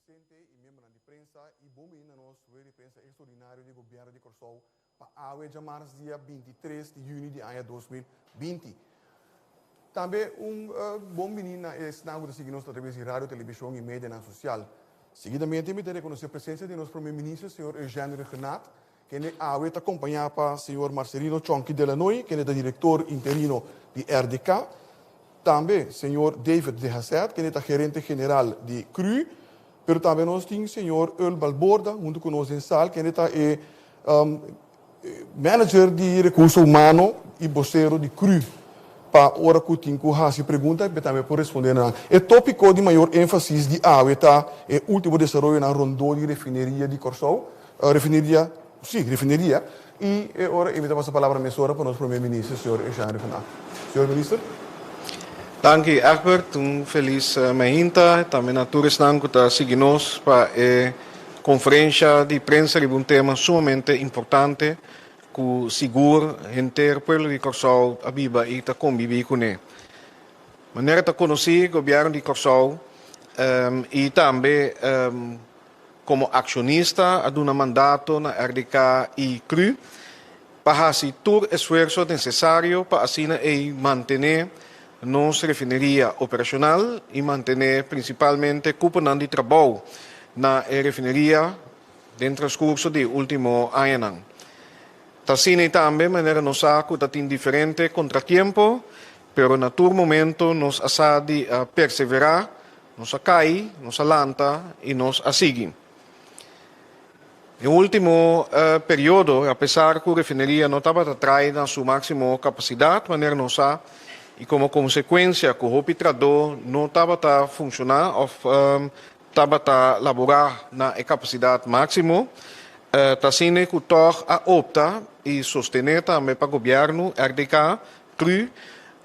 Presente i miembronan di prensa i bon bini na nos rueda di prensa ekstraordinario di Gobièrnu di Kòrsou pa awe djamars dia 23 di yüni di aña 2020. Tambe un bon bini na esnan ku ta sigui nos atraves di radio, televishon i medianan sosial. Seguidamente mi ta rekonosé presensia di nos Prome Minister señor Eugène Rhuggenaath, kende awe ta kompañá pa señor Marcelino Chonky Delanoy, kende ta direktor interino di RDK. Tambe señor David de Haseth, kende ta gerente general di cru. Pero tambe nos tin señor Earl Balborda huntu ku nos den sal, kende ta e manager di rekurso humano i bosero di cru. Pa ora ku tin ku hasi pregunta, e tambe por respondé na nan. E tópiko di mayor énfasis di awe ta e último desaroyonan rondó di refineria di Kòrsou. Refineria, sí, refineria. I e ora ei mi ta pasa palabra mesora pa nos Prome Minister, señor Eugène Rhuggenaath. Señor Minister. Danki, Egbert. Un felis mainta tambe na tur esnan ku ta sigui nos pa e konferensha di prensa riba un tema sumamente importante ku sigur henter pueblo di Kòrsou a biba i ta kombibí kuné. Manera ta konosí, Gobièrnu di Kòrsou i tambe Komo akshonista a duna mandato na RDK i cru pa hasi tur esfuerso nesesario pa asina ei mantené nos refineria operashonal i mantené prinsipalmente kuponan di trabou na e refineria den transkurso di e último añanan. Ta asina ei tambe manera nos sa ku ta tin diferente kontratiempo, pero na tur momento nos a sa di a perseverá. Nos a kai, nos a lanta i nos a sigui. Den último periodo, apesar ku refineria no tabata trai na su máksimo kapasidat, manera nos sa, i komo konsekuensia ku hopi tradó no tabata funshoná òf tabata laborá na e kapasidat máksimo, ta asina ku tòg a opta i sostené tambe pa gobièrnu, RDK, Cru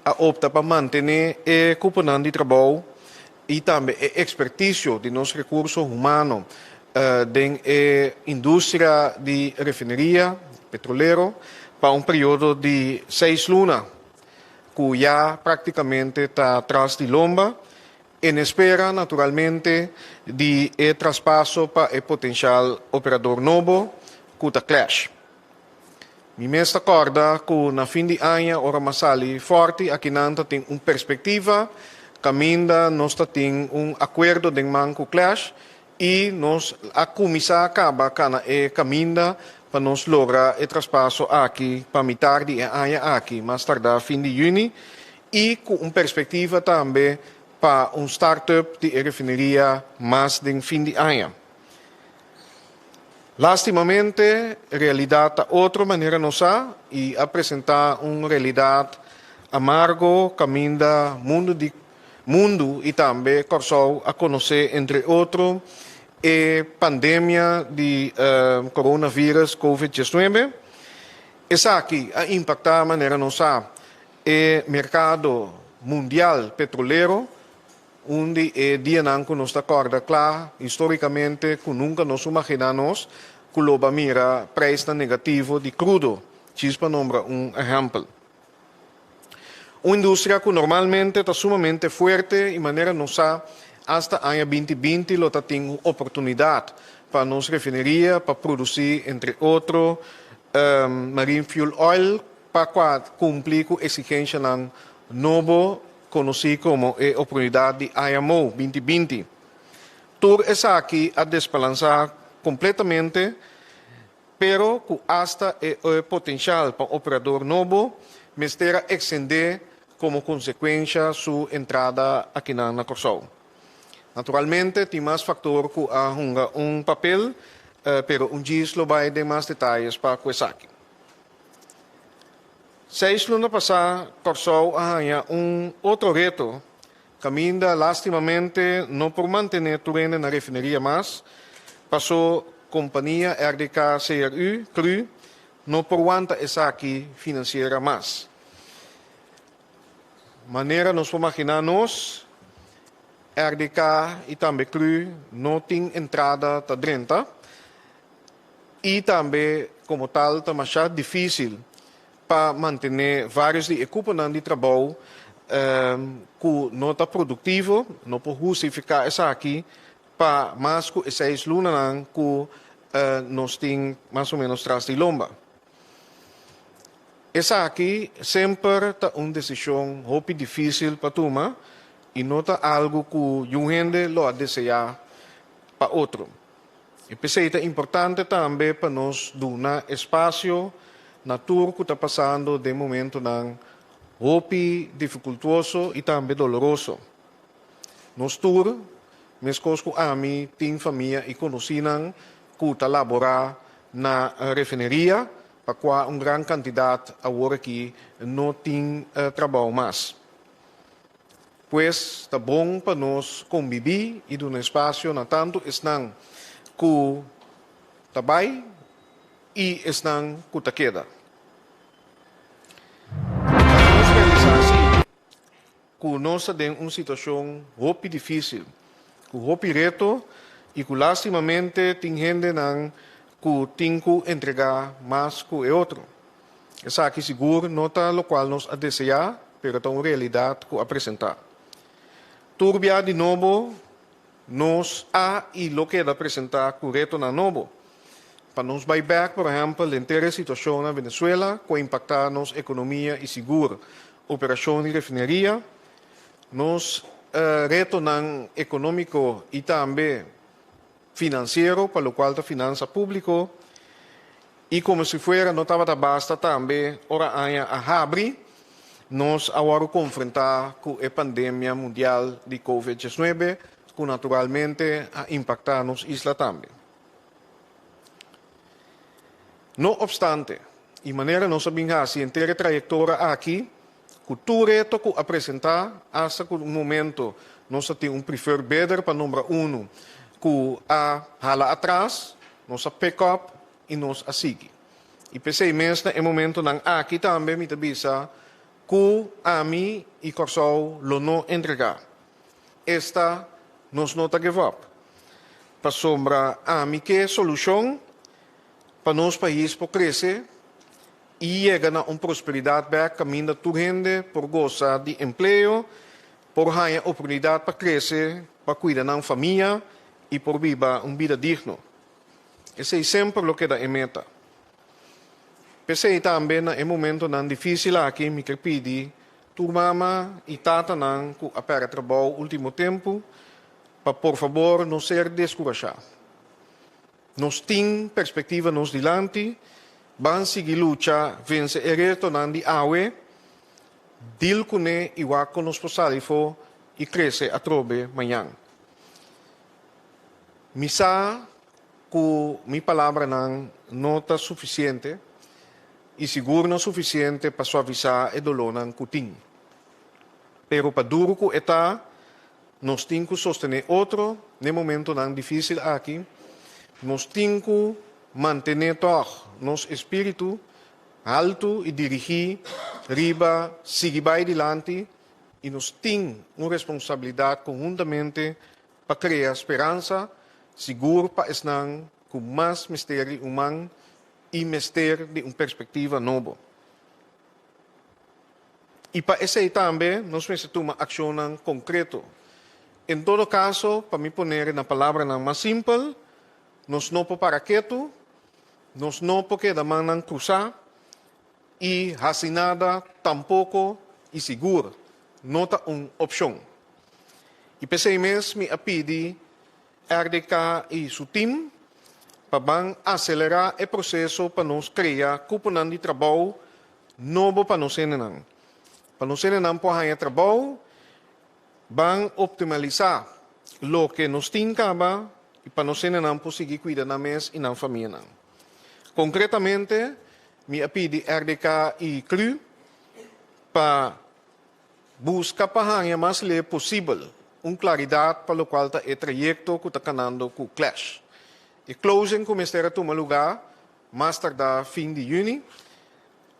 a opta pa mantené e kuponan di trabou i tambe e ekspertisio di nos rekurso humano den e industria di refineria petrolero pa un periodo di seis luna ku ya praktikamente ta tras di lomba en espera naturalmente di e traspaso pa e potenshal operador nobo ku ta Clash. Mi mes ta kòrda ku na fin di aña ora m'a sali fòrti akinan ta tin un perspektiva kaminda nos ta tin un akuerdo den man ku Clash i nos a kuminsá kaba kana e kaminda pa nos logra e traspaso aki pa mitar di e aña aki, mas tardá fin di yüni, i ku un perspektiva tambe pa un start-up di e refineria mas den fin di aña. Lastimamente, realidat ta otro manera nos sa i a presentá un realidat amargo kaminda mundu di mundu i tambe Kòrsou a konosé entre otro e pandemia di coronavirus covid 19. Esaki a impaktá manera nos sa e merkado mundial petrolero. Un di e dianan ku nos ta kòrda kla histórikamente ku nunka nos imaginá nos ku lo ba mira preisnan negativo di krudo, djis pa nombra un ehèmpel. Un industria ku normalmente ta sumamente fuerte i manera nos sa asta aña 2020 lo ta tin un oportunidat pa nos refineria pa produsí entre otro marine fuel oil pa kua kumpli ku eksigenshanan nobo konosí komo e oportunidat di IMO 2020. Tur esaki a desbalansá kompletamente, pero ku asta e potenshal pa un operador nobo mester a ekstendé komo konsekuensha su entrada akinan na Kòrsou. Naturalmente tin mas faktor ku a hunga un papel, pero un djis lo bai den mas detayes pa ku esaki. Seis luna pasá Kòrsou a haña un otro reto kaminda lástimamente no por mantené tur hende na refineria mas, pasó kompania RDK CRU, cru, no por wanta esaki finansiera mas. Manera nos por maginá nos, RDK i tambe cru no tin entrada ta drenta. I tambe komo tal ta masha difísil pa mantené vários di e kuponan di trabou ku no ta produktivo, no por hustifiká esaki pa mas ku e seis lunanan ku nos tin mas o ménos tras di lomba. Esaki semper ta un desishon hopi difísil pa tuma i no ta algu ku yun hende lo a deseá pa otro. I p'esei ta importante tambe pa nos duna espasio na tur ku ta pasando den momentonan hopi difikultuoso i tambe doloroso. Nos tur, meskos ku ami, tin famia i konosínan ku ta laborá na refineria, pa kua un gran kantidat awor aki no tin trabou mas. Pues ta bon pa nos kombibí i duna espasio na tantu esnan ku ta bai i esnan ku ta keda. Laga nos realisá si ku nos ta den un situashon hopi difísil, ku hopi reto i ku lástimamente tin hendenan ku tin ku entregá mas ku e otro. Esaki sigur no ta lokual nos a deseá, pero ta un realidat ku a presentá. Tur bia di nobo nos a i lo keda presentá ku retonan nobo. Pa nos bai bèk, por ehèmpel, henter e situashon na Venezuela ku a impaktá nos ekonomia i sigur operashon di refineria, nos retonan ekonómiko i tambe finansiero pa lokual ta finansa públiko i komo si fuera no tabata basta tambe ora aña a habri nos a wòrdu konfrontá ku e pandemia mundial di Covid 19 ku naturalmente a impaktá nos isla tambe. No opstante, i manera nos a bin hasi henter e trayektoria aki, ku tur reto ku a presentá, asta ku un momento nos a tin un preferred bidder pa nombra unu ku a hala atras, nos a pick up i nos a sigui. I p'esei mes na e momentonan aki tambe mi ta bisa ku ami i Kòrsou lo no entregá. Esta nos no ta give up. Pasobra ami ke solushon pa nos pais por krese i yega na un prosperidat bèk kaminda tur hende por gosa di empleo, por haña oportunidat pa krese, pa kuida nan famia i por biba un bida digno. Esei semper lo keda e meta. P'esei tambe na e momentonan difísil aki mi ke pidi tur mama i tatanan ku a pèrdè trabou último tempu pa por fabor no ser deskurashá. Nos tin perspektiva nos dilanti, ban sigui lucha vense e retonan di awe, deal kuné i wak kon nos por sali afó i krese atrobe mañan. Mi sa ku mi palabranan no ta sufisiente i sigur no sufisiente pa suavisá e dolónan ku tin. Pero pa duru ku e ta, Nos tin ku sostené otro n'e momentonan difísil aki. Nos tin ku mantené tòg nos espíritu haltu i dirigí riba sigui bai dilanti i nos tin un responsabilidat konhuntamente pa krea speransa sigur pa esnan ku mas mester di un man i mester di un perspektiva nobo. I pa esei tambe nos mester tuma akshonnan konkreto. En todo kaso, pa mi poner na palabranan mas simpel, nos no por para ketu, nos no por keda mannan krusá i hasi nada tampoko i sigur no ta un opshon. I p'esei mes mi a pidi RDK i su tim pa ban aselerá e proseso pa nos krea kuponan di trabou nobo pa nos hendenan. Pa nos hendenan por haña trabou, ban optimalisá loke nos tin kaba i pa nos hendenan por sigui kuida nan mes i nan famianan. Konkretamente, mi a pidi RDK i cru pa Buska pa haña mas leu posibel un klaridat pa lokual ta e trayekto ku ta kanando ku Clash. E closing ku mester a tuma lugá mas tardá fin di yüni,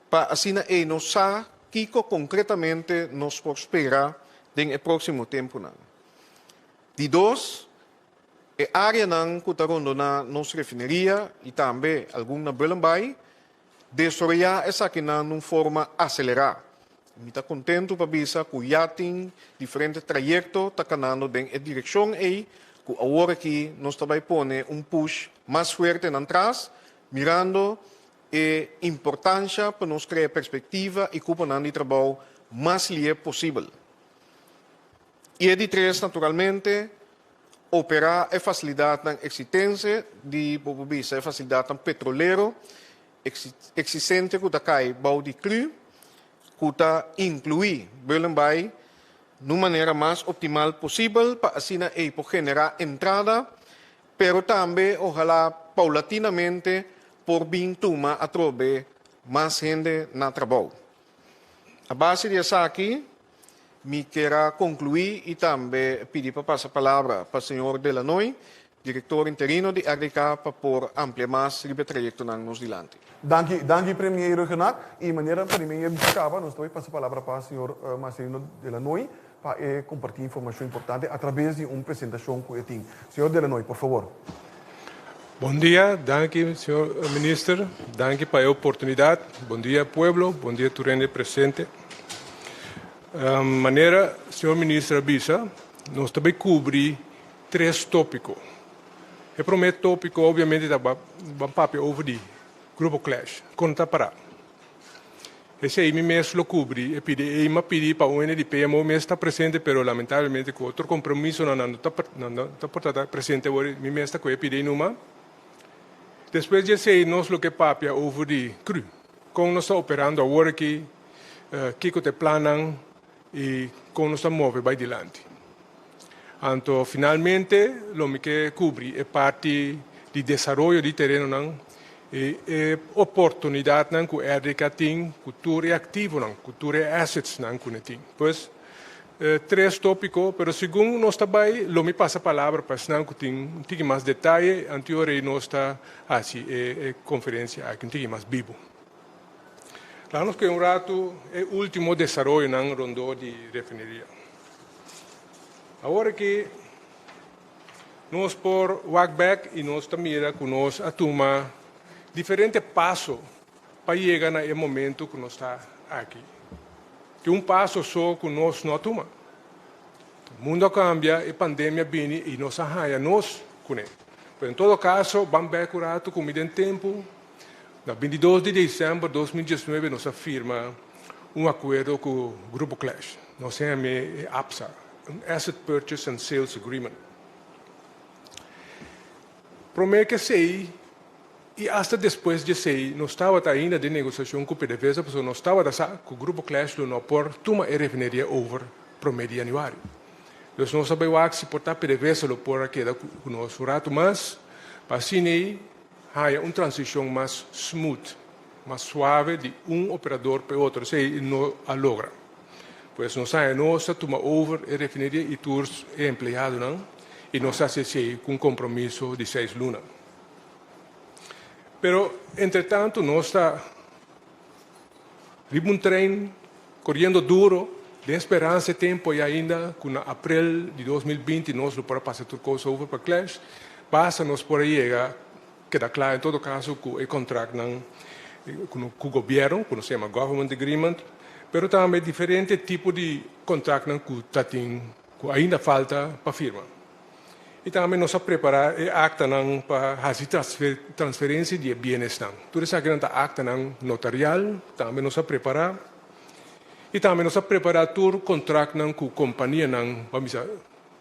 pa asina ei nos sa kiko konkretamente nos por spera den e próksimo tempunan. Di dos, e áreanan ku ta rondoná nos refineria i tambe algun na Bullenbaai, Desaroyá esakinan nun forma aselerá. Mi ta kontentu pa bisa ku ya tin diferente trayekto ta kanando den e direkshon ei. ku awor aki nos ta bai pone un push mas fuerte nan tras, mirando e importansha pa nos krea perspektiva i kuponan di trabou mas lihe posibel. I e di tres, naturalmente, operá e fasilidatnan eksitense di, bo por bisa, e fasilidatnan petrolero eksistente ku ta kai bou di cru, ku ta inkluí Bullenbaai, n'un manera mas optimal posibel pa asina ei por generá entrada, pero tambe ohalá paulatinamente por bin tuma atrobe mas hende na trabou. A base di esaki mi kier a konkluí i tambe pidi pa pasa palabra pa señor Delanoy, Direktor interino di RDK pa por amplia mas riba e trayektonan nos dilanti. Danki, danki Premier Rhuggenaath. I manera Premier a bisa kaba, nos ta bai pasa palabra pa señor Marcelino Delanoy pa e kompartí informashon importante atrabes di un presentashon ku e tin. Señor Delanoy, por fabor. Bon dia, danki señor Minister, danki pa e oportunidat. Bon dia pueblo, bon dia tur hende presente. Manera señor Minister a bisa, nos ta bai kubri Tres tópiko. E promé tópiko obviamente ta ban papia over di Grupo Clash. Kon ta pará? Esei mi mes lo kubri e pidi ei. M'a pidi pa un hende di PMO mes ta presente pero lamentablemente ku otro kompromisonan nan no ta nan no ta por ta presente awor mi mes ta ku e pidi ei numa. Despues di esei nos lo ke papia over di cru. Kon nos ta operando awor aki, kiko ta e plannan i kon nos ta move bai dilanti. Anto finalmente lo mi ke kubri e parti di desaroyo di terenonan i e oportunidatnan ku RDK tin ku tur e aktivonan, ku tur e assetsnan ku ne tin. Pues tres topiko, pero segun nos ta bai lo mi pasa palabra pa esnan ku tin un tiki mas detaye anto ora ei nos ta hasi e konferensia aki un tiki mas bibu. Laga nos kue un ratu e ultimo desaroyonan rondó di refineria. Awor aki nos por wak bek i nos ta mira ku nos a tuma diferente paso pa yega na e momento ku nos ta aki. Tin un paso so ku nos no a tuma. Mundo a kambia, e pandemia bini i nos a haña nos kuné. Pero en todo kaso, ban bek un ratu ku mi den tempu. Na 22 di december 2019 nos a firma un akuerdo ku Grupo Clash. Nos a yama e APSA, un Asset Purchase and Sales Agreement. Promé ku esei i asta despues di esei nos tabata ainda den negosiashon ku PDVSA pasobra nos tabata sa ku Grupo Clash lo no por tuma e refineria over promé di yanüari. Dus nos a bai wak si por ta PDVSA lo por a keda ku nos un ratu mas pa asina ei haña un transishon mas smooth, mas suave di un operador pa e otro. Esei no a logra. Pues nos haña nos a tuma over e refineria i tur e empleadonan i nos a hasi esei ku un kompromiso di seis luna. Pero entretantu nos ta riba un trein koriendo duro den speransa e tempu ei ainda ku na aprel di 2020 nos lo por a pasa tur kos over pa Clash. Basta nos por a yega keda kla en todo kaso ku e kontraktnan ku gobièrnu, ku nos yama government agreement, pero tambe diferente tipo di kontraktnan ku ta tin ku ainda falta pa firma. I tambe nos a prepará e aktanan pa hasi transferensia di e bienesnan. Tur esakinan ta aktanan notarial, tambe nos a prepará. I tambe nos a prepará tur kontraktnan ku kompanianan, ban bisa,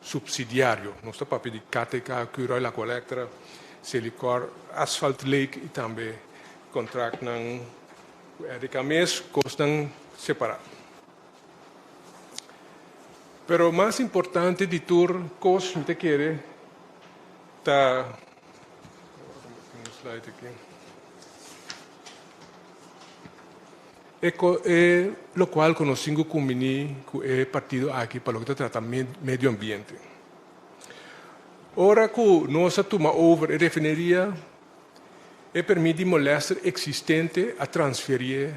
supsidiario. Nos ta papia di KTK, Curoil, Aqualectra, Selikor, Asphalt Lake i tambe kontraktnan ku RDK mes, kosnan separá. Pero mas importante di tur kos mi ta kere ta e e lokual ku nos tin ku kumbiní ku e partido aki pa loke ta trata medio ambiente. Ora ku nos a tuma over e refineria e permit di molester eksistente a transferié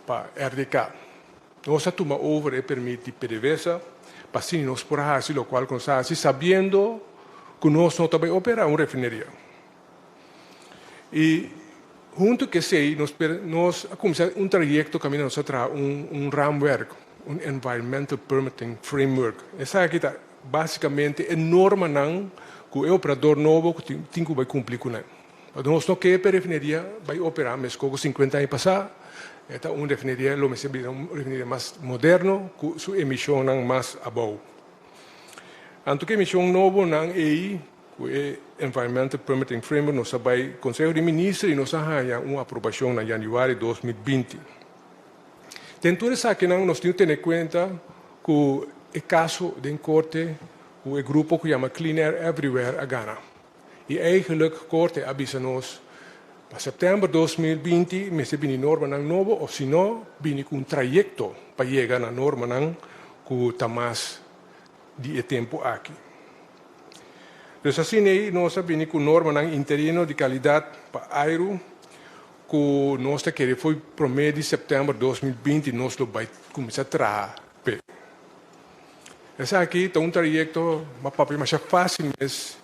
pa RDK. Nos a tuma over e permit di PDVSA pa asina nos por a hasi lokual ku nos a hasi sabiendo ku nos no ta bai operá un refineria. I huntu ku esei nos nos a kuminsá un trayekto kaminda nos a traha un un raamwerk, un environmental permitting framework. Esaki ta basikamente e normanan. ku e operador nobo ku tin ku bai kumpli ku nan. Pasobra nos no ke pa e refineria bai operá meskos ku sinkuenta aña pasá. E ta un refineria lo mester bira un refineria mas moderno ku su emishonnan mas abou. Anto ku e emishon nobonan ei ku e Environmental Permitting Framework nos a bai Konseho di Minister i nos a haña un aprobashon na yanüari 2020. Den tur esakinan nos tin ku tene kuenta ku e kaso den korte ku e grupo ku yama Clean Air Everywhere a gana. I eigenlijk korte a bisa nos pa sèptèmber 2020 mester bini normanan nobo òf si no bini ku un trayekto pa yega na normanan ku ta mas di e tempu aki. Dus asina ei nos a bini ku normanan interino di kalidat pa airu ku nos ta kere fo'i promé di sèptèmber 2020 nos lo bai kuminsá traha p'e. Esaki ta un trayekto ma papia masha fásil mes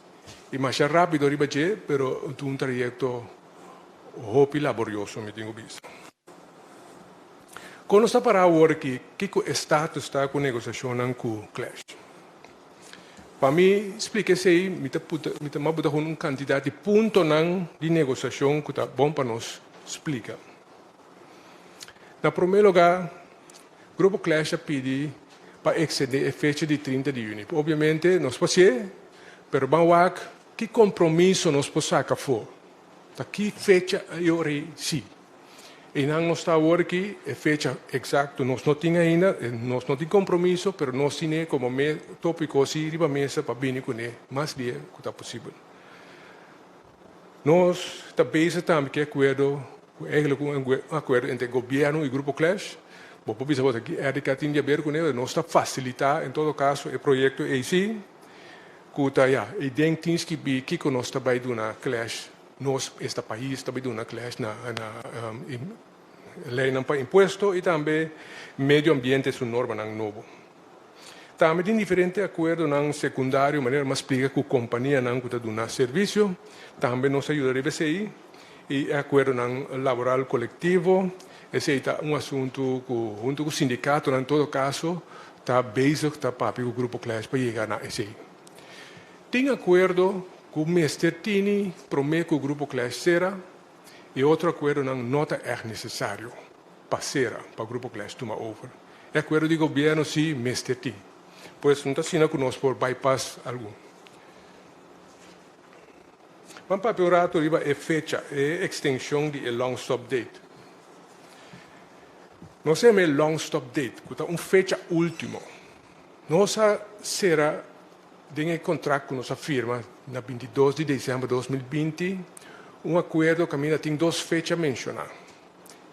i masha rápido riba dje, pero ta un trayekto hopi laborioso mi tin ku bisa. Kon nos ta pará awor aki? Kiko e status ta ku negosiashonnan ku Clash? Pa mi splika esei mi ta puta mi ta mabuta hun un kantidat di puntonan di negosiashon ku ta bon pa nos splika. Na promé lugá Grupo Clash a pidi pa ekstendé e fecha di 30 di yüni. Obviamente nos por hasié, pero ban wak ki kompromiso nos por saka afó. Ta ki fecha e ora ei si. Einan nos ta awor aki, e fecha eksakto nos no tin ainda, nos no tin kompromiso, pero nos tin'é komo me tópiko si riba mesa pa bini kuné mas dia ku ta posibel. Nos ta bezig tambe ku e akuerdo, ku eigentlik un akuerdo entre gobièrnu i Grupo Clash. Bo por bisa bo ta ki RDK tin di aber kuné, pero nos ta fasilitá en todo kaso e proyekto ei si, ku ta ya, eiden tin skibí kiko nos ta bai duna Clash. Nos esta pais ta bai duna clash na leynan pa impuesto y tambe medio ambiente su normanan nobo. Tambe tin diferente acuerdonan secundario manera mas splica cu companianan cu ta duna servicio. Tambe nos a yuda riba esey y e acuerdonan laboral colectivo. Esey ta un asunto cu hunto cu sindicatonan en todo caso ta bezig ta papia cu Grupo Clash pa yega na esey. Tin akuerdo ku mester tini promé ku Grupo Clash sera i otro akuerdonan no ta ègt nesesario pa sera pa Grupo Clash tuma over. E akuerdo di gobièrnu sí mester tin. Pues no ta asina ku nos por bypass algun. Ban papia un ratu riba e fecha, e ekstenshon di e long stop date. Nos a yama e long stop date ku ta un fecha último. Nos a sera den e kontrakt ku nos a firma na 22 di desèmber 2020 un akuerdo kaminda tin dos fecha menshoná,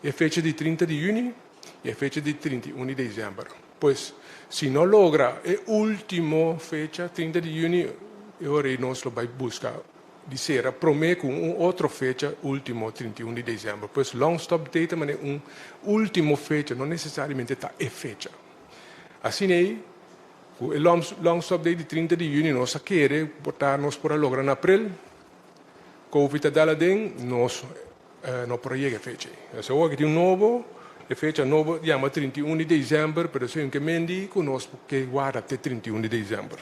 e fecha di 30 di yüni i e fecha di 31 di desèmber. Pues, si no logra e último fecha, 30 di yüni, e ora ei nos lo bai buska di sera promé ku un otro fecha último, 31 di desèmber. Pues, long stop date ta manera un último fecha, no nesesariamente ta e fecha. Asina ei, ku e long stop date di 30 di yüni nos a kere por ta nos por a logra na aprel. Covid a dal aden, nos no por a yega e fecha ei. Asina awor aki tin un nobo, e fecha nobo yama 31 di desèmber, pero esei un ke mendi ku nos por ke warda te 31 di desèmber.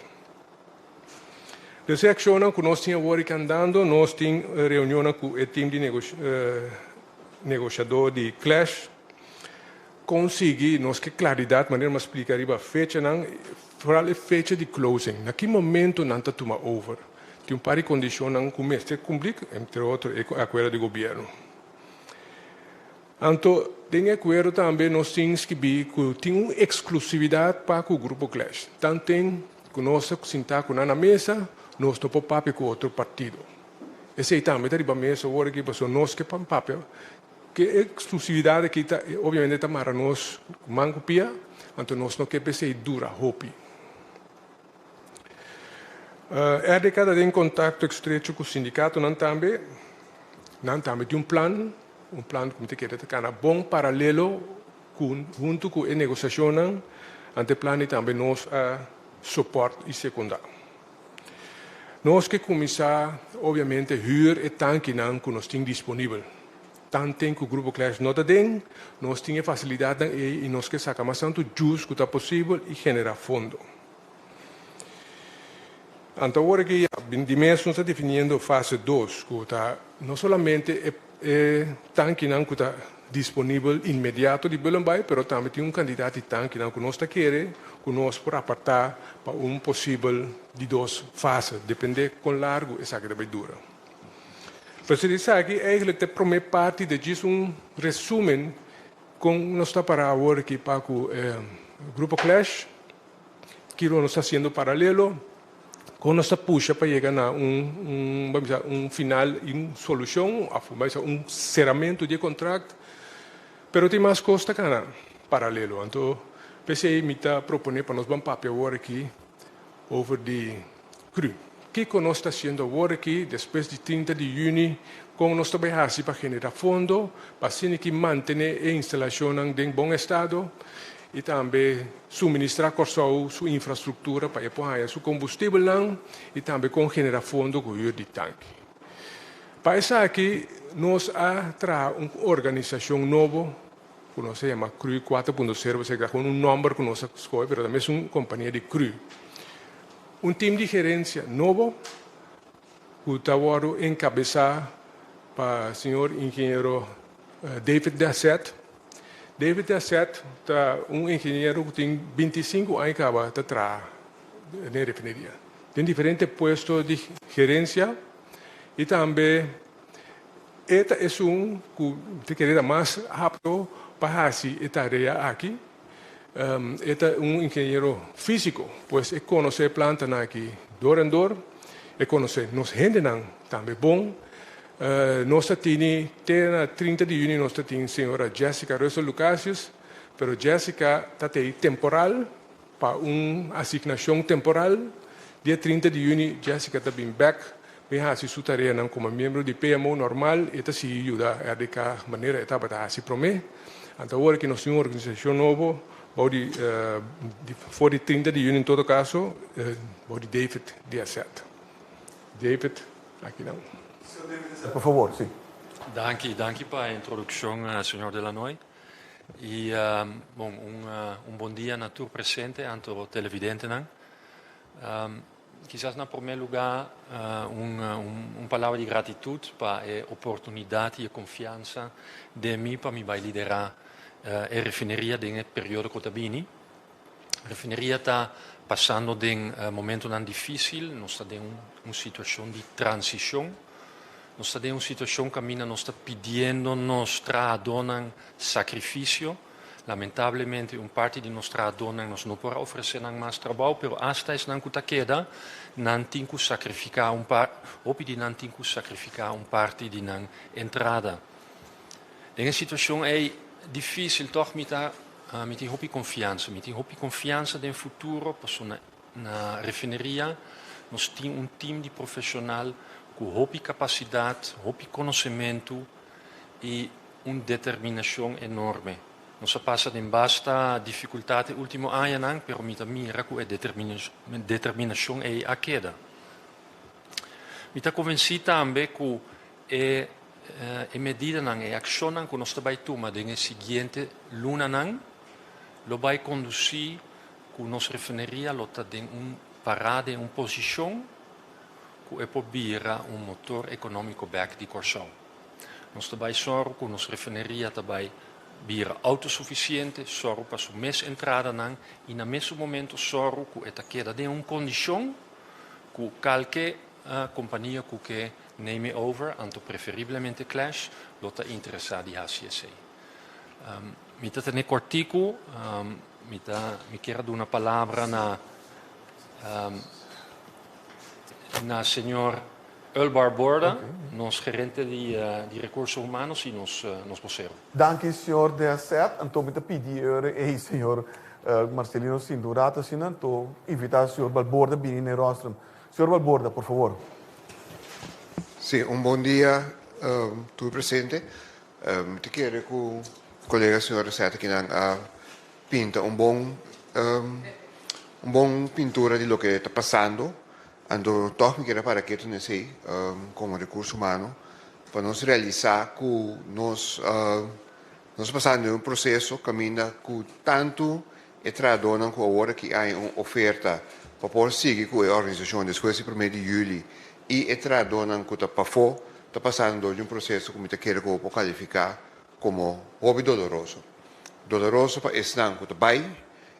Dus e akshonnan ku nos tin awor aki andando, nos tin reunionnan ku e tim di negoshadó di Clash. Consigui nos ke claridad manera mi a splica riba fechanan, vooral e fecha di closing, na ki momento nan ta tuma over. Tin un par di condicionnan cu mester cumpli, entre otro e acuerdo di gobierno. Anto den e acuerdo tambe nos tin skibi cu tin un exclusividad pa cu Grupo Clash. Tanten cu nos ta sinta cu nan na mesa, nos no por papia cu otro partido. Esey tambe ta riba mesa awor aki pasobra nos ke papia. Ke eksklusividat aki ta obviamente ta mara nos ku man ku pia, anto nos no ke p'esei dura hopi. RDK ta den kontakto estrecho ku sindikatonan tambe. Nan tambe tin un plan, un plan ku mi ta kere ta kana bon paralelo ku huntu ku e negosiashonnan, anto e plan ei tambe nos a sopòrt i sekundá. Nos ke kuminsá obviamente hür e tankinan ku nos tin disponibel. Tanten ku Grupo Clash no ta den, nos tin e fasilidatnan ei i nos ke saka mas tantu djus ku ta posibel i generá fondo. Anto awor aki ya. Di mes nos ta definiendo fase 2, ku ta no solamente e tankinan ku ta disponibel inmediato di Bullenbaai, pero tambe tin un kantidat di tankinan ku nos ta kere ku nos por apartá pa un posibel di dos fase, dependé kon largu esaki ta bai dura. Pero esaki eigenlijk ta e promé parti di djis un resumen kon nos ta pará awor aki pa ku Grupo Klesch, kiko nos ta hasiendo paralelo, kon nos ta pusha pa yega na un, ban bisa, un final i un solushon, òf ban bisa un seramentu di e kontrakt. Pero tin mas kos ta kana paralelo. Anto p'esei mi ta proponé pa nos ban papia awor aki over di cru. Kiko nos ta hasiendo awor aki despues di 30 di yüni? Kon nos ta bai hasi pa generá fondo pa asina ki mantené e instalashonnan den bon estado i tambe suministrá Kòrsou su infrastruktura pa e por haña su kombustibelnan i tambe kon generá fondo ku hür di tanki? Pa esaki nos a traha un organisashon nobo ku nos a yama Cru 4.0, pasobra ta un nòmber ku nos a skohe, pero ta mes un kompania di cru. Un tim di gerensia nobo ku ta wòrdu enkabesá pa señor ingeniero David Dasset. David Dasset ta un ingeniero ku tin 25 aña kaba ta traha den refineria, den diferente puesto di gerensia, i tambe e ta esun ku ta kere ta mas apto pa hasi e tarea aki. E ta un ingeniero físiko, pues e konosé e plantanan aki dor en dor, e konosé nos hendenan tambe bon. Nos ta tini te na 30 di yüni nos ta tin señora Jessica Russell Lucasius, pero Jessica ta tei temporal pa un asignashon temporal. Dia 30 di yüni Jessica ta bin bèk bin hasi su tareanan komo miembro di PMO normal i ta sigui yuda RDK manera e tabata hasi promé. Anto awor ku nos tin un organisashon nobo, bou di, for di 30 di yüni en todo kaso, bou di David Diazet. David, aki nan. Por fabor, sí. Danki, danki pa e introdukshon, señor Delanoy. I, bon, un bon dia na tur presente, anto televidentenan. Kisas na promé lugá un palabra di gratitut pa e oportunidat i e konfiansa den mi pa mi bai liderá e refineria den e periodo ku ta bini. Refineria ta pasando den momentonan difísil, nos ta den un situashon di transishon, nos ta den un situashon kaminda nos ta pidiendo nos trahadónan sakrifisio. Lamentablemente un parti di nos trahadónan nos no por a ofresé nan mas trabou, pero asta esnan ku ta keda, nan tin ku sakrifiká un par, hopi di nan tin ku sakrifiká un parti di nan entrada. Den e situashon ei difísil tòg mi ta mi tin hopi konfiansa, mi tin hopi konfiansa den futuro pasobra na refineria nos tin un tim di profeshonal ku hopi kapasidat, hopi konosementu i un determinashon enorme. Nos a pasa den basta difikultat e último añanan, pero mi ta mira ku e determinashon ei a keda. Mi ta konvensí tambe ku e e medidanan, e akshonnan ku nos ta bai tuma den e siguiente lunanan lo bai kondusí ku nos refineria lo ta den un pará, den un posishon ku e por bira un motor ekonómiko bèk di Kòrsou. Nos ta bai sòru ku nos refineria ta bai bira outosufisiente, sòru pa su mes entradanan i na mesun momento sòru ku e ta keda den un kondishon ku kalke kompania ku ke name over, anto preferiblemente Klesch, lo ta interesá di hasi esei. Mi ta tene kòrtiku, mi ta mi kier a duna palabra na na señor Earl Barborda, nos gerente di di Recursos Humanos i nos nos bosero. Danki señor Deaset. Anto mi ta pidi e señor Marcelino sinta un rato asina, anto invita señor Balborda bini na e rostrum. Señor Balborda, por favor. Sí, un bon dia tur presente. Mi ta kere ku kolega señor Deaset akinan a pinta un bon pintura di loke ta pasando. Anto tòg mi kier para ketu n'esei komo rekurso humano pa nos realisá ku nos pasando den un proseso kaminda ku tantu e trahadónan ku awor aki hay un oferta. pa por sigui ku e organisashon despues di promé di yüli i e trahadónan ku ta pafó ta pasando dor di un proseso ku mi ta kere ku bo por kalifiká komo hopi doloroso. Doloroso pa esnan ku ta bai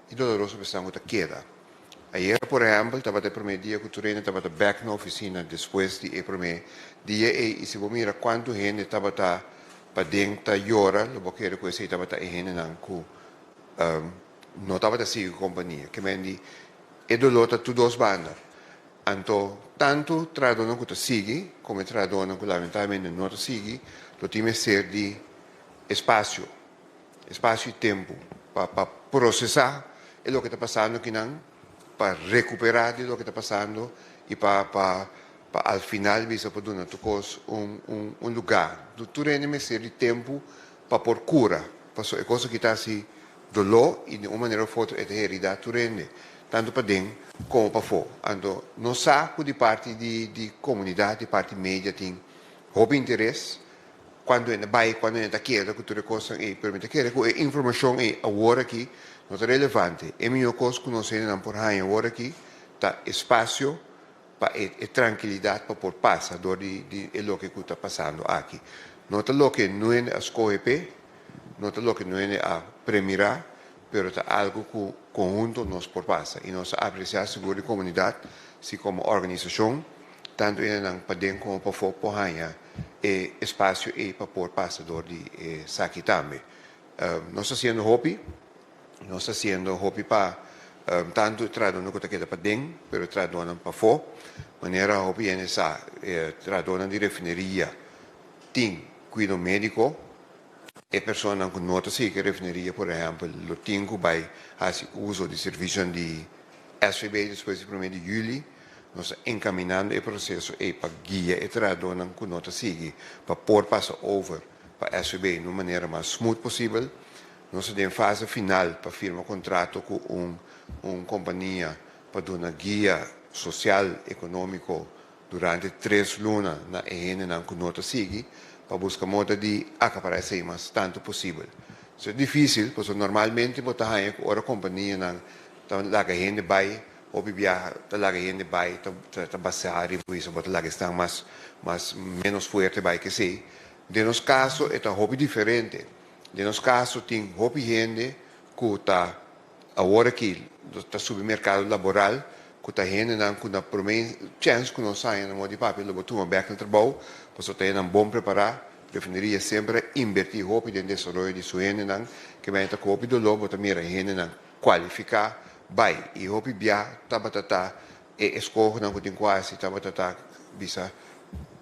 i doloroso pa esnan ku ta keda. Ayera por ehèmpel tabata e promé dia ku tur hende tabata bèk na ofisina despues di e promé dia ei i si bo mira kuantu hende tabata paden ta yora lo bo kere ku esei tabata e hendenan ku no tabata sigui ku kompania. Ke men di e doló ta tur dos banda. Anto tantu trahadónan ku ta sigui komo e trahadónan ku lamentablemente no ta sigui lo tin mester di espasio, espasio i tempu pa pa prosesá e loke ta pasando akinan, pa rekuperá di loke ta pasando i pa pa pa al final bisa por duna tur kos un un un lugá. Tur hende mester di tempu pa por kura, pasobra e kos aki ta hasi doló i di un manera of otro e ta heridá tur hende, tantu paden komo pafó. Anto nos sa ku di parti di di komunidat, di parti media tin hopi interes kuantu hende bai, kuantu hende ta keda ku tur e kosnan ei, pero mi ta kere ku e informashon ei awor aki no ta relevante. E mihó kos ku nos hendenan por haña awor aki ta espasio pa e e trankilidat pa por pasa dor di di e loke ku ta pasando aki. No ta loke nuende a skohe p'e, no ta loke nuende a premirá, pero ta algu ku konhunto nos por pasa i nos ta apresiá sigur di komunidat si komo organisashon tantu hendenan paden komo pafó por haña e espasio ei pa por pasa dor di esaki tambe. Nos ta hasiendo hopi. Nos ta hasiendo hopi pa tantu e trahadónan ku ta keda paden, pero e trahadónan pafó. Manera hopi hende sa, e trahadónan di refineria tin kuido médiko. E personanan ku no ta sigui ku e refineria, por ehèmpel, lo tin ku bai hasi uso di servisionan di SVB despues di promé di yüli. Nos ta enkaminando e proseso ei pa guia e trahadónan ku no ta sigui pa por pasa over pa SVB na un manera mas smooth posibel. Nos ta den fase final pa firma kontrato ku un un kompania pa duna guia sosial ekonómiko durante tres luna na e hendenan ku no ta sigui pa buska moda di akapará esei mas tantu posibel. Esei ta difísil pasobra normalmente bo ta haña ku ora kompanianan ta laga hende bai hopi biaha ta laga hende bai ta ta basá riba ku bo ta laga esnan mas mas ménos fuerte bai ku esei. Den nos kaso e ta hopi diferente. Den nos kaso tin hopi hende ku ta awor aki ta subi merkado laboral ku ta hendenan ku na promé chèns ku nos haña na moda di papia lo bo tuma bèk na trabou pasobra ta hendenan bon prepará. Refineria semper a inbertí hopi den desaroyo di su hendenan ke mei ta ku hopi doló bo ta mira hendenan kualifiká bai i hopi bia tabata ta e eskohonan ku tin ku hasi tabata ta bisa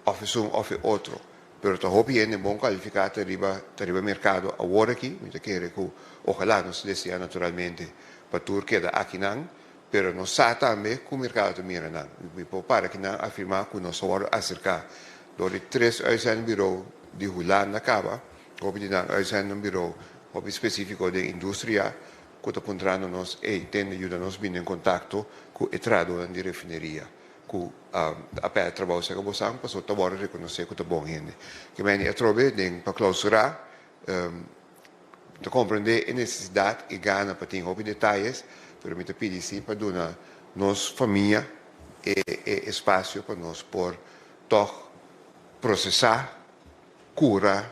òf esun òf e otro. Pero ta hopi hende bon kualifiká ta riba ta riba merkado awor aki. Mi ta kere ku ojalá nos ta deseá naturalmente pa tur keda akinan, pero nos sa tambe ku merkado ta mira nan. Mi por para akinan afirmá ku nos a wòrdu aserká dor di tres uitzendbureau di Hulanda kaba, hopi di nan uitzendbureau hopi spesífiko den industria ku ta puntrando nos, ey, tende yuda nos bini den kontakto ku e trahadónan di refineria. Ku a pèrdè trabou serka bosan pasobra ta wòrdu rekonosé ku ta bon hende. Ke meni atrobe den pa klousurá ta komprendé e nesesidat i gana pa tin hopi detayes, pero mi ta pidi si pa duna nos famia e e espasio pa nos por tòg prosesá Kura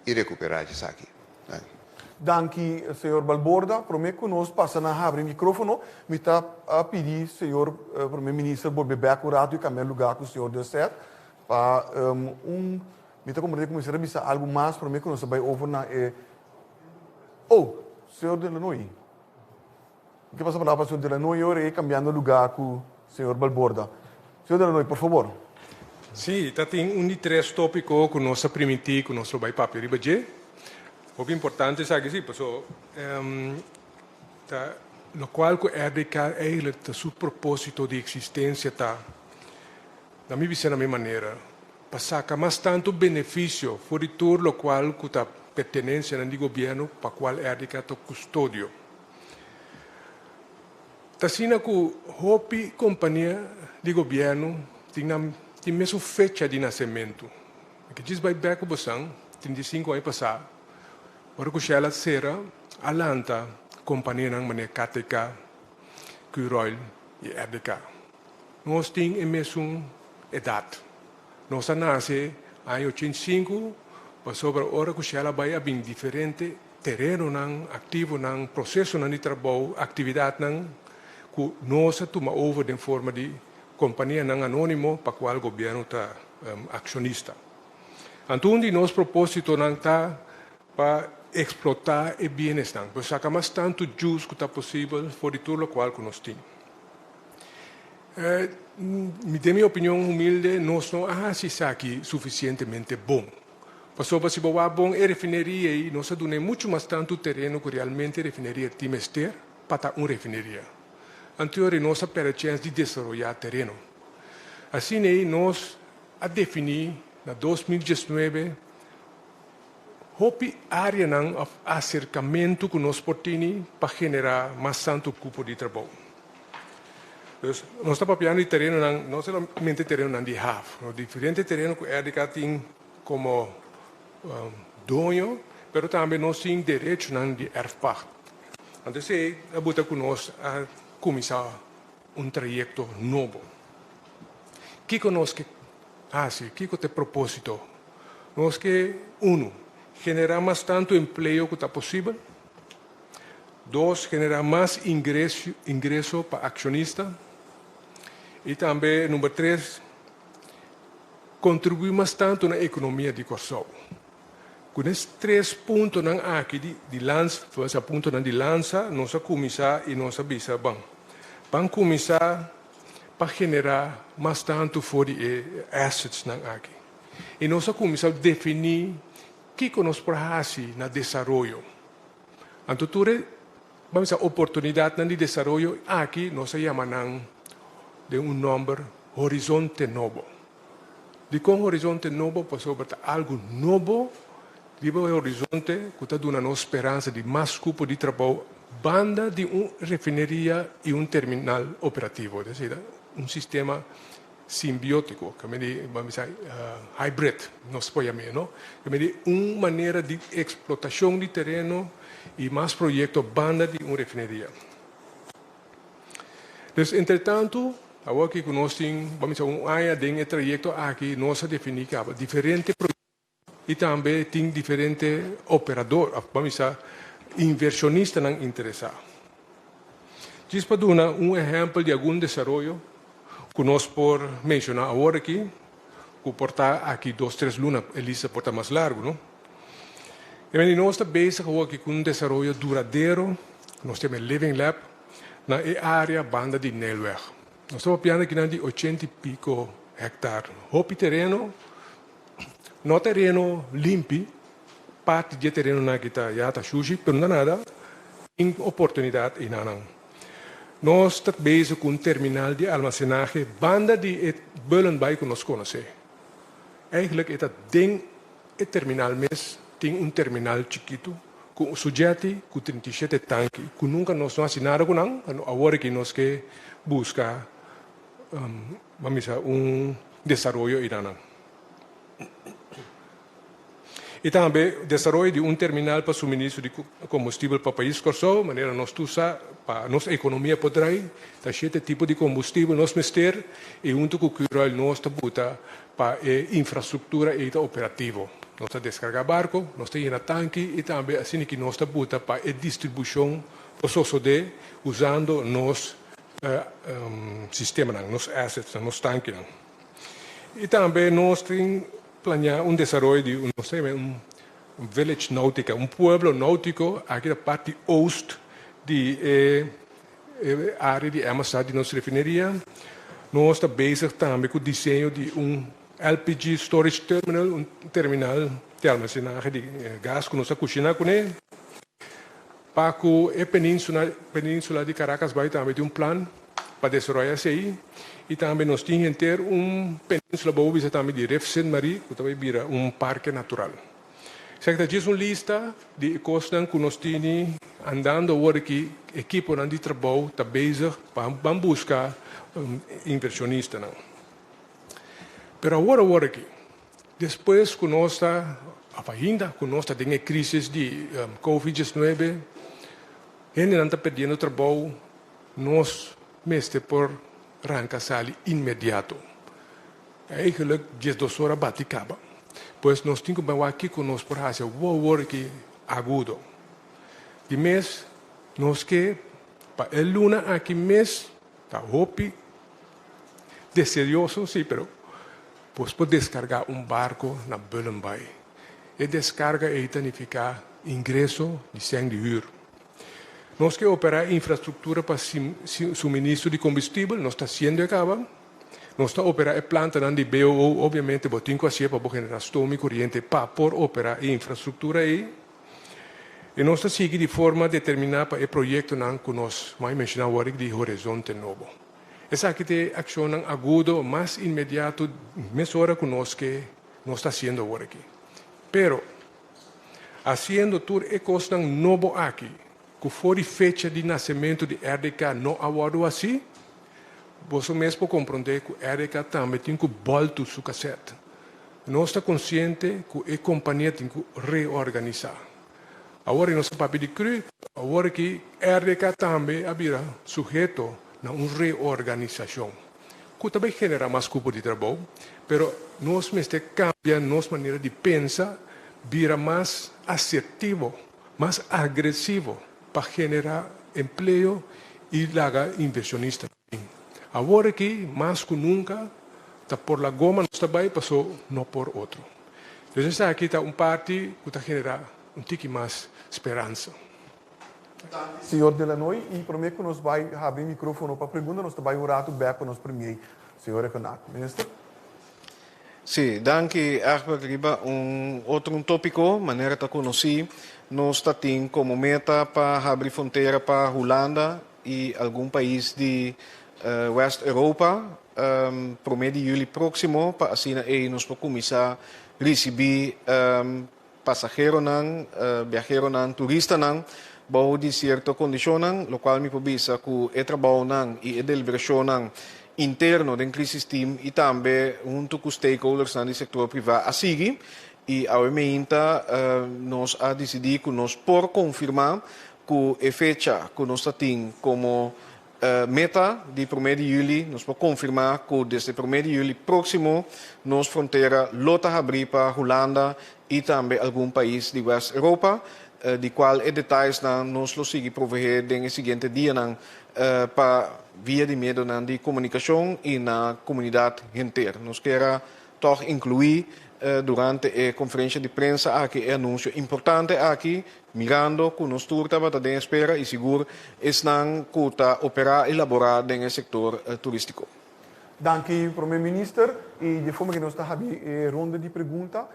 i rekuperá djesaki. Danki. Danki señor Balborda. Prome ku nos pasa na habri mikrofono, mi ta pidi señor Prome Minister bolbe bek un ratu i kambia lugá ku señor Delsert pa un mi ta komprende ku mester a bisa algu mas prome ku nos a bai over na e Oh, señor Delanoy. Mi ke pasa palabra pa señor Delanoy ora e kambiando lugá ku señor Balborda. Señor Delanoy, por fabor. Sí, ta tin un di tres tópiko ku nos a primintí ku nos lo bai papia riba dje. Hopi importante esaki sí, paso ta lokual ku RDK eigenlijk ta su propósito di eksistensia ta, na mi bisa na mi manera, pa saka mas tantu benefisio for di tur lokual ku ta pertenensianan di gobièrnu pa kual RDK ta kustodio. Ta asina ku hopi kompania di gobièrnu tin nan tin mesun fecha di nasementu. Mi ke djis bai bèk ku bosan 35 aña pasá, ora ku Shell a sera, a lanta kompanianan manera KTK, Curoil. i RDK. Nos tin e mesun edat. Nos a nase aña 85, pasobra ora ku Shell a bai a bin diferente terenonan, aktivonan, prosesonan di trabou, aktividatnan ku nos a tuma over den forma di kompanianan anónimo pa kual gobièrnu ta akshonista. Anto un di nos propósitonan ta pa eksplotá e bienesnan, pa saka mas tantu juice ku ta posibel for di tur lokual ku nos tin. Den mi opinion humilde, nos no a hasi esaki sufisientemente bon. Pasobra si bo wak bon e refineria ei, nos a dun'é muchu mas tantu tereno ku realmente e refineria tin mester pa ta un refineria. Anterior nos a pèrdè chèns di desaroyá tereno. Asina ei nos a definí na 2019 hopi áreanan òf aserkamentu ku nos por tini pa generá mas tantu kupo di trabou. Dus nos ta papiando di terenonan, no solamente terenonan di haf, no, diferente tereno ku RDK tin komo doño, pero tambe nos tin derechonan di erfpacht. Anto esei a buta ku nos a kuminsá un trayekto nobo. Kiko nos ke hasi? Kiko ta e propósito? Nos ke, unu, generá mas tantu empleo ku ta posibel. Dos, generá mas ingreso pa akshonista. I tambe, number tres, kontribuí mas tantu na ekonomia di Kòrsou. Ku nes tres puntonan aki di lansa, puntonan di lansa, nos a kuminsá i nos a bisa, Ban, ban kuminsá pa generá mas tantu for di e assetsnan aki. I nos a kuminsá definí kiko nos por hasi na desaroyo. Anto tur e, ban bisa, oportunidatnan di desaroyo aki nos a yama nan den un nòmber Horizonte Nobo. Dikon Horizonte Nobo? Pasobra ta algu nobo riba e horizonte ku ta duna nos speransa di mas kupo di trabou banda di un refineria i un terminal operativo, es desir, un sistema simbiótiko, ke mende ban bisa hybrid nos por yam'é, no? Ke mende un manera di eksplotashon di tereno i mas proyekto banda di un refineria. Dus entretantu, awor aki ku nos tin, ban bisa un aña den e trayekto aki, nos a definí kaba diferente proyekto i tambe tin diferente operador, òf ban bisa invershonistanan interesá. Djis pa duna un ehèmpel di algun desaroyo ku nos por menshoná awor aki, ku por ta aki dos tres luna, e lista por ta mas largu, no? E mende nos ta bezig awor aki ku un desaroyo duradero, nos ta yama e Living Lab, na e área banda di Nijlweg. Nos ta papiando akinan di ochenta i piko hèktar. Hopi tereno, no tereno limpi, parti di e terenonan aki ta ya ta shushi, pero no ta nada, tin oportunidat einanan. Nos ta bezig ku un terminal di almasenahe banda di e Bullenbaai ku nos konosé. Eigenlijk e ta den e terminal mes, tin un terminal chikitu ku su jetty ku 37 tanki ku nunka nos no hasi nada ku nan, awor aki nos ke buska, ban bisa, un desaroyo einanan. I tambe desaroyo di un terminal pa suministro di kombustibel pa pais Kòrsou, manera nos tur sa pa nos ekonomia por drai, ta shete tipo di kombustibel nos mester i huntu ku Curoil nos ta buta pa e infrastruktura ei ta operativo. Nos ta deskargá barko, nos ta yena tanki i tambe asina ki nos ta buta pa e distribushon por sosodé usando nos sistemanan, nos assetsnan, nos tankinan. I tambe nos tin Planeá un desaroyo di un, nos ta yama un village nautica, un pueblo nautico aki na parti oost di e área di Amistad di nos refineria. Nos ta bezig tambe ku diseño di un LPG storage terminal, un terminal di almacenahe di gas ku nos ta kushiná kuné. Pa ku e península, península di Caracas bai tambe tin un plan pa desaroyá esei i tambe nos tin henter un península bo bisa tambe di Rif Sint Marie ku ta bai bira un parke natural. Esaki ta djis un lista di e kosnan ku nos tini andando awor aki, ekiponan di trabou ta bezig pa ban buska invershonistanan. Pero awor awor aki Despues ku nos ta, òf ainda ku nos ta den e krísis di Covid 19, hendenan ta perdiendo trabou, nos. mester por ranka sali inmediato. Eigenlijk 12 ora bati kaba. Pues nos tin ku bai wak kiko nos por hasi awor aki agudo. Di mes nos ke pa e luna aki mes ta hopi deseoso si pero bos por deskargá un barko na Bullenbaai. E deskarga ei ta nifiká ingreso di sèn di hür. Nos ke operá infrastruktura pa suministro di kombustibel, nos ta hasiendo e kaba. Nos ta operá e plantanan di BOO, obviamente bo tin ku hasié pa bo generá stoom i koriente pa por operá e infrastruktura ei. I nos ta sigui di forma determiná pa e proyektonan ku nos mai menshoná awor di Horizonte Nobo. Esaki ta e akshonnan agudo mas inmediato mesora ku nos ke nos ta hasiendo awor aki. Pero, hasiendo tur e kosnan nobo aki ku for di fecha di nasementu di RDK no a wòrdu hasí, boso mes por komprondé ku RDK tambe tin ku bòltu su kasèt. Nos ta konsiente ku e kompania tin ku reorganisá. Awor nos ta papia di cru, awor aki RDK tambe a bira suheto na un reorganisashon ku ta bai generá mas kupo di trabou, pero nos mester kambia nos manera di pensa, bira mas asertivo, mas agresivo pa generá empleo i laga invershonista bin. Awor aki mas ku nunka ta por la goma nos ta bai paso no por otro. Dus esaki ta un parti ku ta generá un tiki mas speransa. Señor Delanoy, i promé ku nos bai habri mikrófono pa pregunta, nos ta bai un ratu bèk pa nos premier, señor Rhuggenaath. Minister? Sí, danki Egbert. Riba un otro un tópiko, manera ta konosí, nos ta tin komo meta pa habri frontera pa Hulanda i algun pais di West Europa promé di yüli próksimo pa asina ei nos por kuminsá risibí pasaheronan, biaheronan, turistanan bou di sierto kondishonnan, lokual mi por bisa ku e trabounan i e deliberashonnan interno den Crisis Team i tambe huntu ku stakeholdersnan di sektor privá a sigui i awe meinta nos a disidí ku nos por konfirmá ku e fecha ku nos ta tin komo meta di promé di yüli, nos por konfirmá ku desde promé di yüli próksimo nos frontera lo ta habrí pa Hulanda i tambe algun pais di West Europa, di kual e detayesnan nos lo sigui proveé den e siguiente dianan pa via di medionan di komunikashon i na komunidat henter. Nos kier a tòg inkluí durante e konferensha di prensa aki e anunsio importante aki, mirando ku nos tur tabata den espera i sigur esnan ku ta operá i laborá den e sektor turístiko. Danki Prome Minister i di forma ku nos ta habi e ronda di pregunta,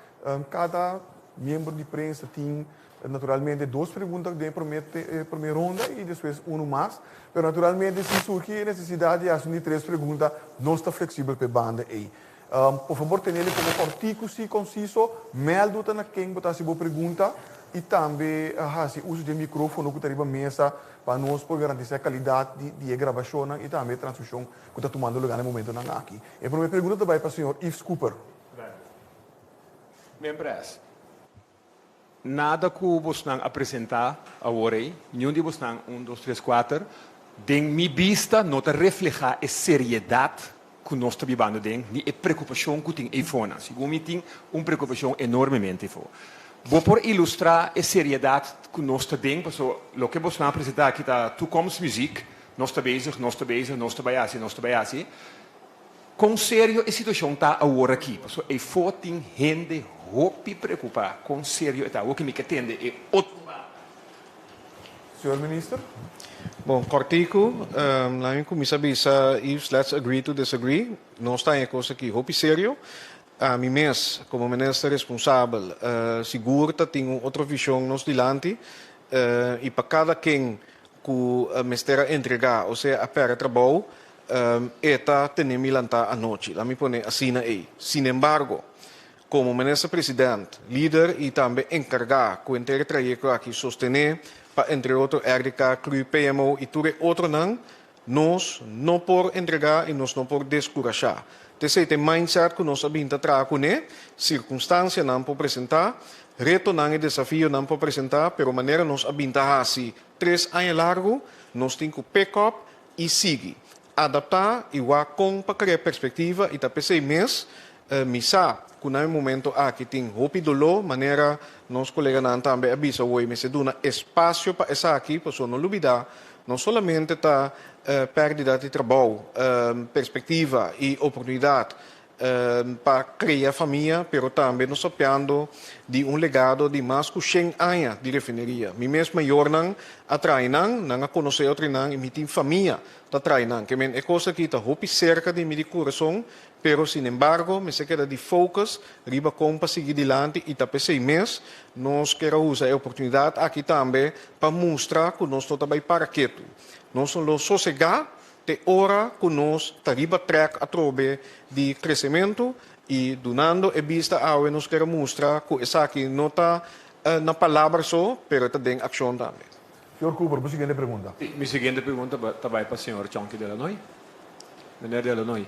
kada miembro di prensa tin naturalmente dos pregunta den e prome ronda i despues unu mas, pero naturalmente si surgi e nesesidat di hasi un di tres pregunta nos ta fleksibel pa e banda ei. Por fabor tenele komo kòrtiku si konsiso, mèldu ta na ken bo ta hasi bo pregunta i tambe hasi uso di e mikrófono ku ta riba mesa pa nos por garantisá e kalidat di e grabashonnan i tambe e transmishon ku ta tumando lugá na e momentunan aki. E promé pregunta ta bai pa señor Yves Cooper. Mempres, nada ku bosnan a presentá awor ei, niun di bosnan, un, dos, tres, kuater, den mi bista no ta reflehá e seriedat ku nos ta bibando den, ni e preokupashon ku tin eifonan. Segun mi tin un preokupashon enormemente eifo. Bo por ilustrá e seriedat ku nos ta den? Pasobra loke bosnan a presentá aki ta toekomstmuziek, nos ta bezig, nos ta bezig, nos ta bai hasi, nos ta bai hasi. Kon serio e situashon ta awor aki? Pasobra eifo tin hende hopi preokupá kon serio e ta. Awor ki mi ke tende e otro banda. Señor Minister. Bon, kòrtiku, laat mi kuminsá bisa Yves, let's agree to disagree. Nos ta den e kos aki hopi serio. Ami mes, komo minister responsabel, sigur ta tin un otro vishon nos dilanti i pa kada ken ku mester a entregá osea a pèrdè trabou, E ta tene mi lantá anochi, laat mi pone asina ei. Sinembargo, komo Minister President, lider i tambe enkargá ku henter e trayekto aki sostené pa entre otro RDK, cru, PMO i tur e otronan, nos no por entregá i nos no por deskurashá. T'esei ta e mindset ku nos a bin ta traha kuné, sirkunstansianan por presentá, retonan i desafionan por presentá, pero manera nos a bin ta hasi tres aña largu, nos tin ku pick up i sigui. adaptá i wak kon pa krea perspektiva i ta p'esei mes mi sa ku na e momento aki tin hopi doló, manera nos koleganan tambe a bisa woi mester duna espasio pa esaki pasobra no lubidá no solamente ta pèrdida di trabou, perspektiva i oportunidat pa krea famia, pero tambe nos papiando di un legado di mas ku shen aña di refineria. Mi mes mayornan a trae nan, nan a konosé otro nan i mi tin famia ta trae nan. Ke men e kos aki ta hopi serka di mi di kurason, pero sinembargo mester keda di focus riba kon pa sigui dilanti i ta p'esei mes nos kier a usa e oportunidat aki tambe pa mustra ku nos no ta bai para ketu. Nos no lo sosegá Te ora ku nos ta riba trèk atrobe di kresementu i dunando e bista awe nos ker a mustra ku esaki no ta na palabra so, pero e ta den akshon tambe. Señor Cooper, bo siguiente pregunta. Sí, mi siguiente pregunta ta bai pa señor Chonky Delanoy. Meneer Delanoy,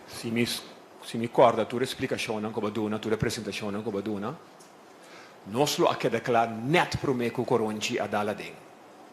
si mi si mi kòrda tur e splikashonnan ku bo a duna, tur e presentashonnan ku bo a duna, Nos lo a keda kla nèt promé ku Koronchi a dal aden.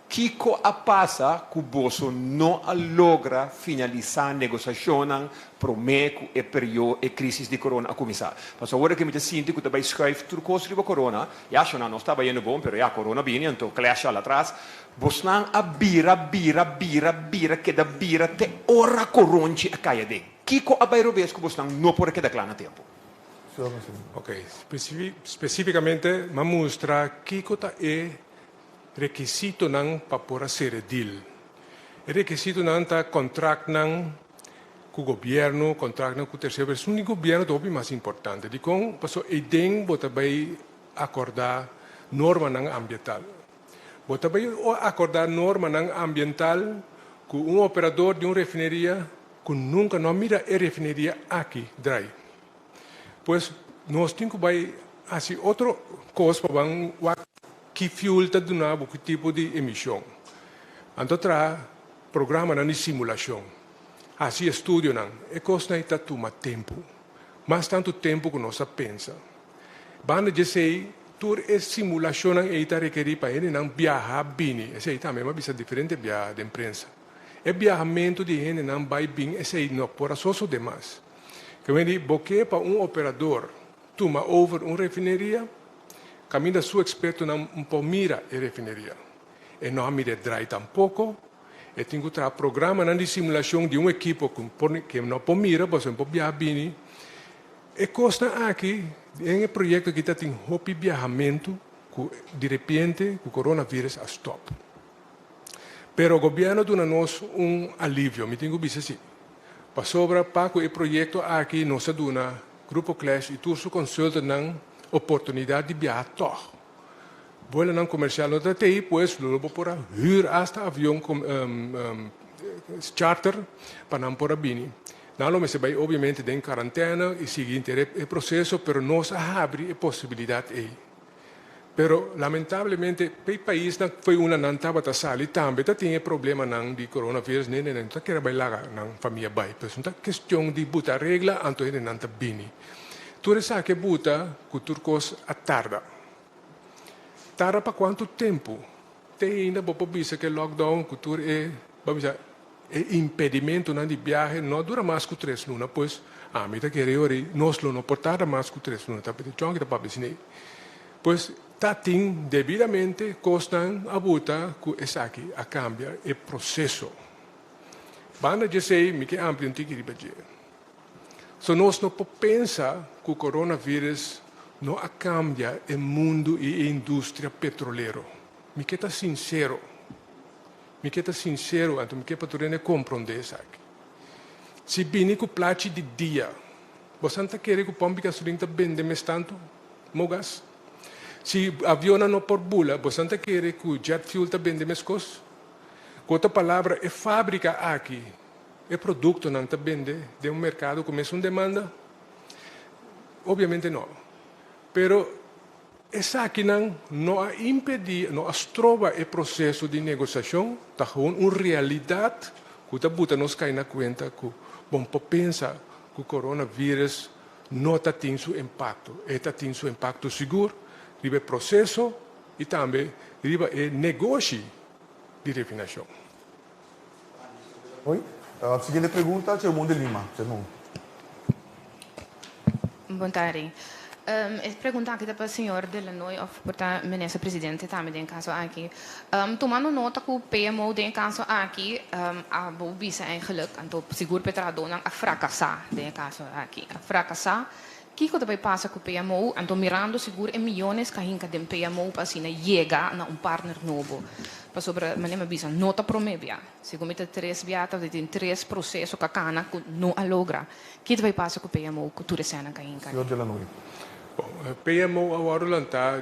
Kiko a pasa ku boso no a logra finalisá negosiashonnan promé ku e perio e krísis di korona a kuminsá? Pasobra awor ke mi ta sinti ku ta bai skùif tur kos riba korona, ya shona nos taba yendo bon pero ya korona bini anto clash al atras. Bosnan a bira bira bira bira keda bira te ora Koronchi a kai aden. Kiko a bai robes ku bosnan no por a keda kla na tempu? Ok, spesífikamente m'a mustra kiko ta e rekisitonan pa por a sera e deal. E rekisitonan ta kontraktnan ku gobièrnu, kontraktnan ku tersero, pero esun di gobièrnu ta hopi mas importante. Dikon? Pasobra eiden bo ta bai akordá normanan ambiental. Bo ta bai akordá normanan ambiental ku un operador di un refineria ku nunka no a mira e refineria aki drai. Pues nos tin ku bai hasi otro kos pa ban wak ki fuel ta duna bo ki tipo di emishon. Anto traha programanan di simulashon, hasi estudionan. E kosnan ei ta tuma tempu, mas tantu tempu ku nos a pensa. Banda di esei, tur e simulashonnan ei ta rekerí pa hendenan biaha bini. Esei tambe mi a bisa diferente biaha den prensa. E biahamentu di hendenan bai bin esei no por a sosodé mas. Ke men di bo ke pa un operador tuma over un refineria, kaminda su ekspertonan un por mira e refineria. E no a mira e drai tampoko, e tin ku traha programanan di simulashon di un ekipo ku por ke no por mira pasobra no por biaha bini. E kosnan aki den e proyekto aki ta tin hopi biahamentu ku direpiente ku coronavirus a stòp. Pero gobierno duna nos un alivio, mi tin cu bisa si. Pasobra pa cu e proyecto aki nos a duna Grupo Clash y tur su consultantnan oportunidad di biaha tog. Vuelonan comercial no ta tey, pues lo bo por a huur hasta avion charter pa nan por a bini. Nan lo mester bay obviamente den cuarentena y sigui henter e proceso, pero nos a habri e posibilidad ey. Pero lamentablemente p'e paisnan ku foi unda nan tabata sali tambe ta tin e problemanan di coronavirus nende nan no ta kere bai laga nan famia bai. Pues no ta kestion di buta regla anto hende nan ta bini. Tur esaki a buta ku tur kos a tarda. Tarda pa kuantu tempu? Te ainda bo por bisa ku e lockdown ku tur e bo a bisa e impedimentonan di biahe no a dura mas ku tres luna pues ami ta kere yori nos lo no por tarda mas ku tres luna ta John ki ta papia asina ei pues ta tin debidamente kosnan a buta ku esaki a kambia e proseso banda dje esei mi ke amplia un tiki riba dje so nos no por pensa ku coronavirus no a kambia e mundu i e industria petrolero mi ke ta sinsero. Mi ke ta sinsero, anto mi ke pa tur hende komprondé esaki. Si bini ku plachi di dia, bosan ta kere ku pòmp di gasolin ta bende mes tantu mogas? Si avionnan no por bula, bosan ta kere ku jet fuel ta bende meskos? Ku otro palabra, e fábrika aki, e produktonan ta bende den un merkado ku mesun demanda? Obiamente no. Pero Esakinan no a impedí, no a stroba e proseso di negosiashon, ta gewoon un realidat ku ta buta nos kai na kuenta ku bon por pensa ku coronavirus no ta tin su impakto. E ta tin su impakto sigur riba e proseso i tambe riba e negoshi. di refinashon. Hoi. Siguiente pregunta, Chermon de Lima. Chermon. Bon tardi. E pregunta aki ta pa señor De Lanoy of por ta minister presidente tambe den caso aki. Tumando nota cu PMO den e caso aki a bo bisa eigenlijk, anto sigur pa e trahadornan a fracasa den e caso aki. A fracasa. Kico ta bay pasa cu PMO? Anto mirando sigur e miyones ca hinca den PMO pa asina yega na un partner nobo. Pasobra manera mi a bisa no ta prome bia. Segun mi ta tres bia ta tin tres proceso ca cana cu no a logra. Ki ta bay pasa cu PMO cu tur esena ca hinca? Señor Delanoy. Bon, PMO a wòrdu lantá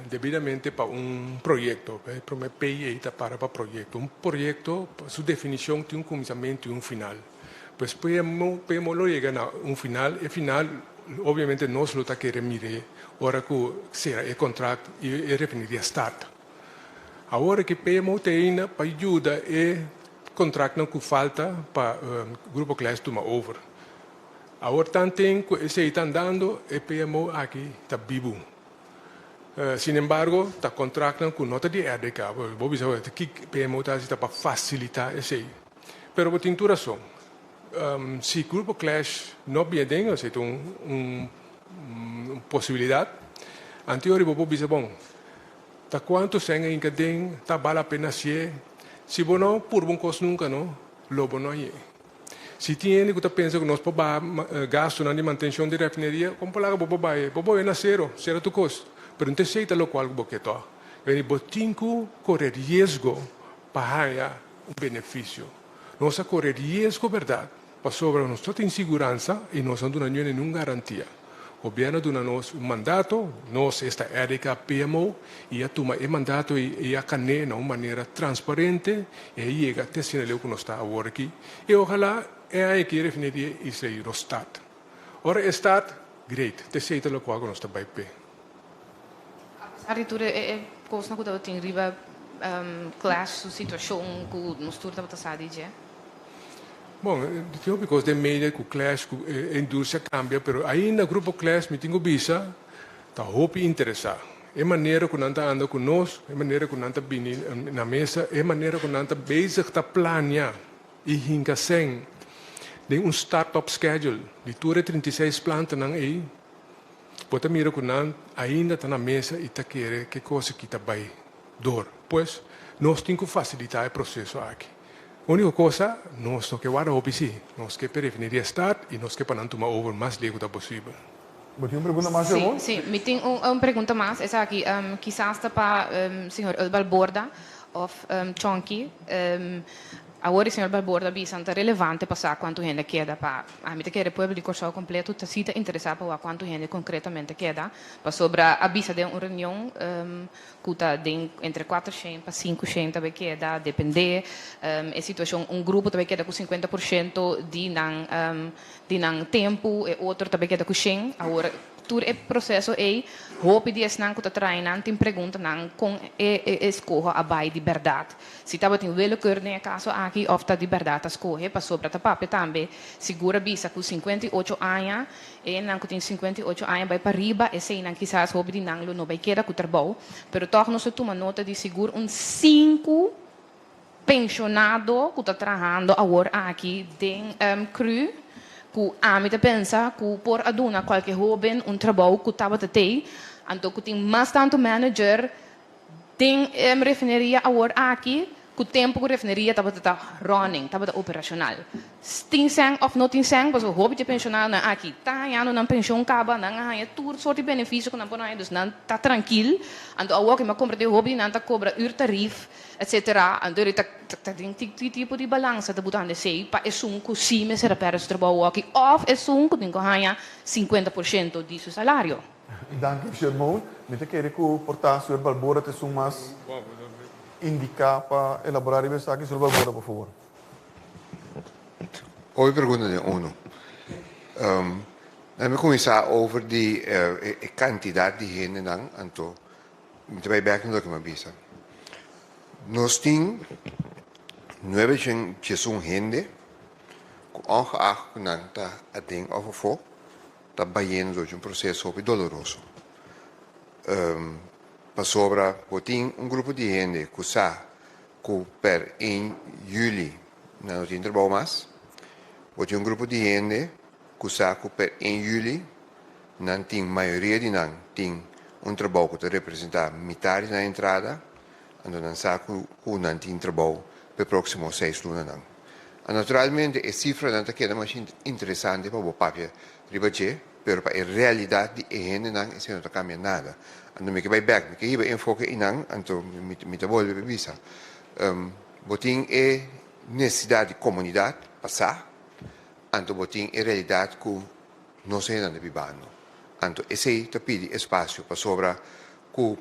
debidamente pa un proyekto. E promé P ei ta para pa proyekto. Un proyekto, su definishon tin un kuminsamentu i un final. Pues PMO, PMO lo yega na un final. E final, obviamente nos lo ta kere mir'é ora ku sera e kontrakt i e refineria start. Awor aki PMO ta ainda pa yuda e kontraktnan ku falta pa Grupo Kleis tuma over. Awor tanten ku esei ta andando e PMO aki ta bibu. Sinembargo ta kontraktnan ku no ta di RDK. Bo bisa ki PMO ta hasi ta pa fasilitá esei. Pero bo tin tur rason. Si Grupo Clash no bia den esei ta un posibilidat. Anteori bo por bisa bon. Ta cuanto sèn a hinca den ta bal la pena hacié? Si bo no purba un cos nunca no, lo bo no hañ'é. Si tin hende cu ta pensa cu nos por baha gastonan di mantencion di refineria, con por laga bo por baha? Bo boyo na cero, cera tur cos. Pero no ta esey ta locual cu bo ke to. Weni bo tin cu core riesgo pa haña un beneficio. Nos a core riesgo berdad, pasobra nos no tin siguransa y nos no duna niun ningun garantia. Gobierno a duna nos un mandato, nos esta RDK PMO, y a tuma e mandato y y a can'é na un manera transparente y a yega te asina leu cu nos ta awor aki. Y ojalá e aña aki e refineria Isla y lo start. Ora e start, great, te esey ta locual cu nos ta bay p'e. Apesar di tur e cosnan cu tabatin riba Clash su situacion cu nos tur tabata sa di dje. Bon, tin hopi cos den media cu Clash cu e industria cambia, pero ainda Grupo Clash mi tin cu bisa ta hopi interesa. E manera cu nan ta anda cu nos, e manera cu nan ta bini na mesa, e manera cu nan ta bezig ta plania y hinca cen den un start-up schedule di tur e 36 plantanan ey, Bo ta mira ku nan ainda ta na mesa i ta kere ke kos aki ta bai dor. Pues, nos tin ku fasilitá e proseso aki. Úniko kosa, nos no ke warda hopi sí. Nos ke pa e refineria start i nos ke pa nan tuma over mas leu ku ta posibel. Bo tin un pregunta mas, Jermon? Sí, sí. Mi tin un pregunta mas. Esaki kisas ta pa señor Earl Balborda òf Chonky. Awor e señor Balborda bisa ta relevante pa sa kuantu hende keda pa ami ta kere pueblo di Kòrsou kompleto ta si ta interesá pa wak kuantu hende konkretamente keda pasobra a bisa den un reunion ku ta den entre kuatershen pa sinkushen ta bai keda dependé e situashon un grupo ta bai keda ku 50% di nan di nan tempu e otro ta bai keda ku shen awor Tur e proseso ei, hopi di esnan ku ta trae nan tin preguntanan kon e eskoho a bai di bèrdat. Si tabatin willekeur den e kaso aki òf ta di bèrdat a skohe, pasobra ta papia tambe sigur a bisa ku 58 aña, e nan ku tin 58 aña bai pariba, eseinan kisas hopi di nan lo no bai keda ku trabou, pero tòg nos ta tuma nota di sigur un sinku pensionado cu ta trahando awor aki den cru cu ami ta pensa cu por a duna cualke hoben un trabou cu tabata tey anto cu tin mas tanto manager den refineria awor aki cu tempo cu refineria tabata ta running tabata operacional. Tin sèn òf no tin sèn, pasobra hopi dje pensionadonan aki ta hañando nan pension kaba, nan a haña tur sort di benefisio ku nan por haña, dus nan ta trankil. Anto awor ku mi a kompra den hopi di nan ta kobra uurtarief, etsetera. Anto ta ta den ki tipo di balansa ta buta hende esei pa esun ku si mester a pèrdè su trabou awor aki òf esun ku tin ku haña 50% di su salario. Danki, Shermon. Mi ta kere ku por ta señor Balbora ta esun mas indiká pa elaborá riba esaki. Señor Balbora, por favor. Hopi pregunta den uno. Nan mi kuminsá over di e kantidat di hendenan, anto mi ta bai bèk na loke mi a bisa. Nos tin nuebe shen diesun hende ku ongeacht ku nan ta aden òf afó ta bayendo dor di un proseso hopi doloroso. Pasobra bo tin un grupo di hende ku sa. ku per 1 yüli nan no tin trabou mas. Bo tin un grupo di hende ku sa ku per 1 yüli nan tin mayoria di nan tin un trabou ku ta representá mitar di nan entrada, anto nan sa ku ku nan tin trabou pa e próksimo seis lunanan. A Naturalmente e sifranan ta keda masha interesante pa bo papia riba dje, pero pa e realidat di e hendenan esei no ta kambia nada. Anto mi ke bai bèk, mi ke hiba e enfoke einan, anto mi ta bolbe pa bisa, bo tin e nesesidat di komunidat pa sa, anto bo tin e realidat ku nos hendenan ta bibando. Anto esei ta pidi espasio pasobra ku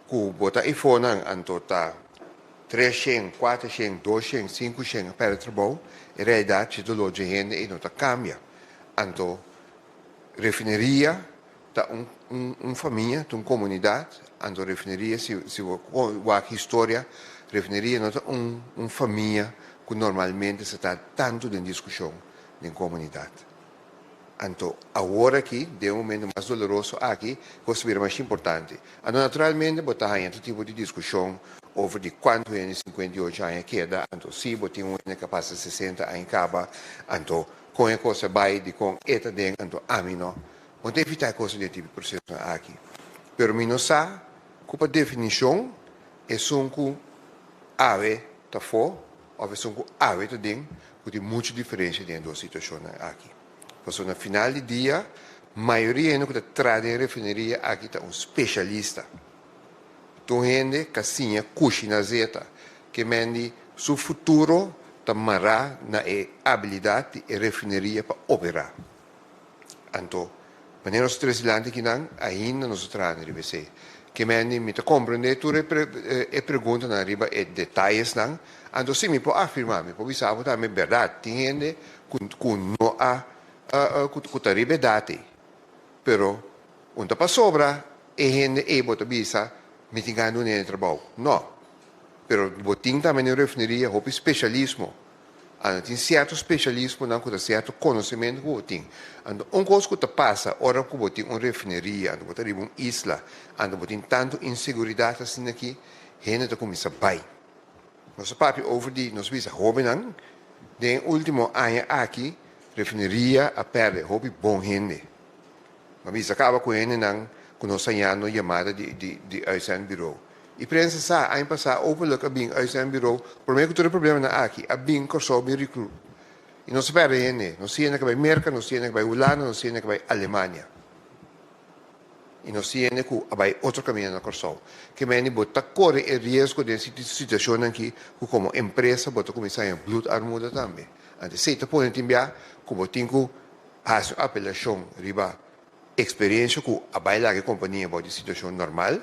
ku bo ta eifonan anto ta 300, 400, 200, 500 a pèrdè trabou, e realidat dje doló dje hende ei no ta kambia. Anto refineria ta un un un famia, ta un komunidat, anto refineria si si bo wak historia, refineria no ta un un famia ku normalmente sa ta tantu den diskushon den komunidat. Anto awor aki, den e momento mas doloroso aki, kos ta bira mas importante. Anto naturalmente bo ta haña tur tipo di diskushon over di kuantu hende 58 aña keda, anto si bo tin un hende ku a pasa 60 aña kaba, anto kon e kos a bai, dikon e ta den, anto ami no. Bo ta evitá e kos den e tipo di prosesonan aki. Pero mi no sa ku pa definishon esun ku awe ta afó òf esun ku awe ta den, ku tin muchu diferensia den e dos situashonnan aki. Pasobra na final di dia, mayoria hende ku ta traha den e refineria aki ta un speshalista. Tur hende ka siña kushina zeta, ke men di su futuro ta mará na e abilidat di e refineria pa operá. Anto, manera nos ta trese dilanti kinan, ainda nos ta trahando riba esei. Ke men di mi ta komprendé tur e e preguntanan riba e detayesnan, anto si mi por afirmá, mi por bisa bo tambe bèrdat, tin hende ku ku no a ku ta riba e dat ei. Pero un ta pasobra e hende ei bo ta bisa mi tin gana duna hende trabou. No. Pero bo tin tambe den refineria hopi speshalismo. Anto tin sierto speshalismonan ku ta sierto konosementu ku bo tin. Anto un kos ku ta pasa ora ku bo tin un refineria, anto bo ta riba un isla, anto bo tin tantu inseguridat asina aki, hende ta kuminsá bai. Nos a papia over di nos bisa hóbennan, den e último aña aki refineria a pèrdè hopi bon hende. M'a bisa kaba ku hendenan ku nos hañando yamada di di di uitzendbureau. I prensa sa, aña pasá openlijk a bin uitzendbureau promé ku tur e problemanan aki a bin Kòrsou bin recruit. I nos a pèrdè hende. Nos tin hende ku a bai Merka, nos tin hende ku a bai Hulanda, nos tin hende ku a bai Alemania. I nos tin hende ku a bai otro kaminda na Kòrsou. Ke meni bo ta kore e riesgo den situashonnan aki ku komo empresa bo ta kuminsá haña bloedarmoede tambe. Anto esei ta pone tin bia ku bo tin ku hasi un apelashon riba eksperensia ku a bai laga e kompania bou di situashon normal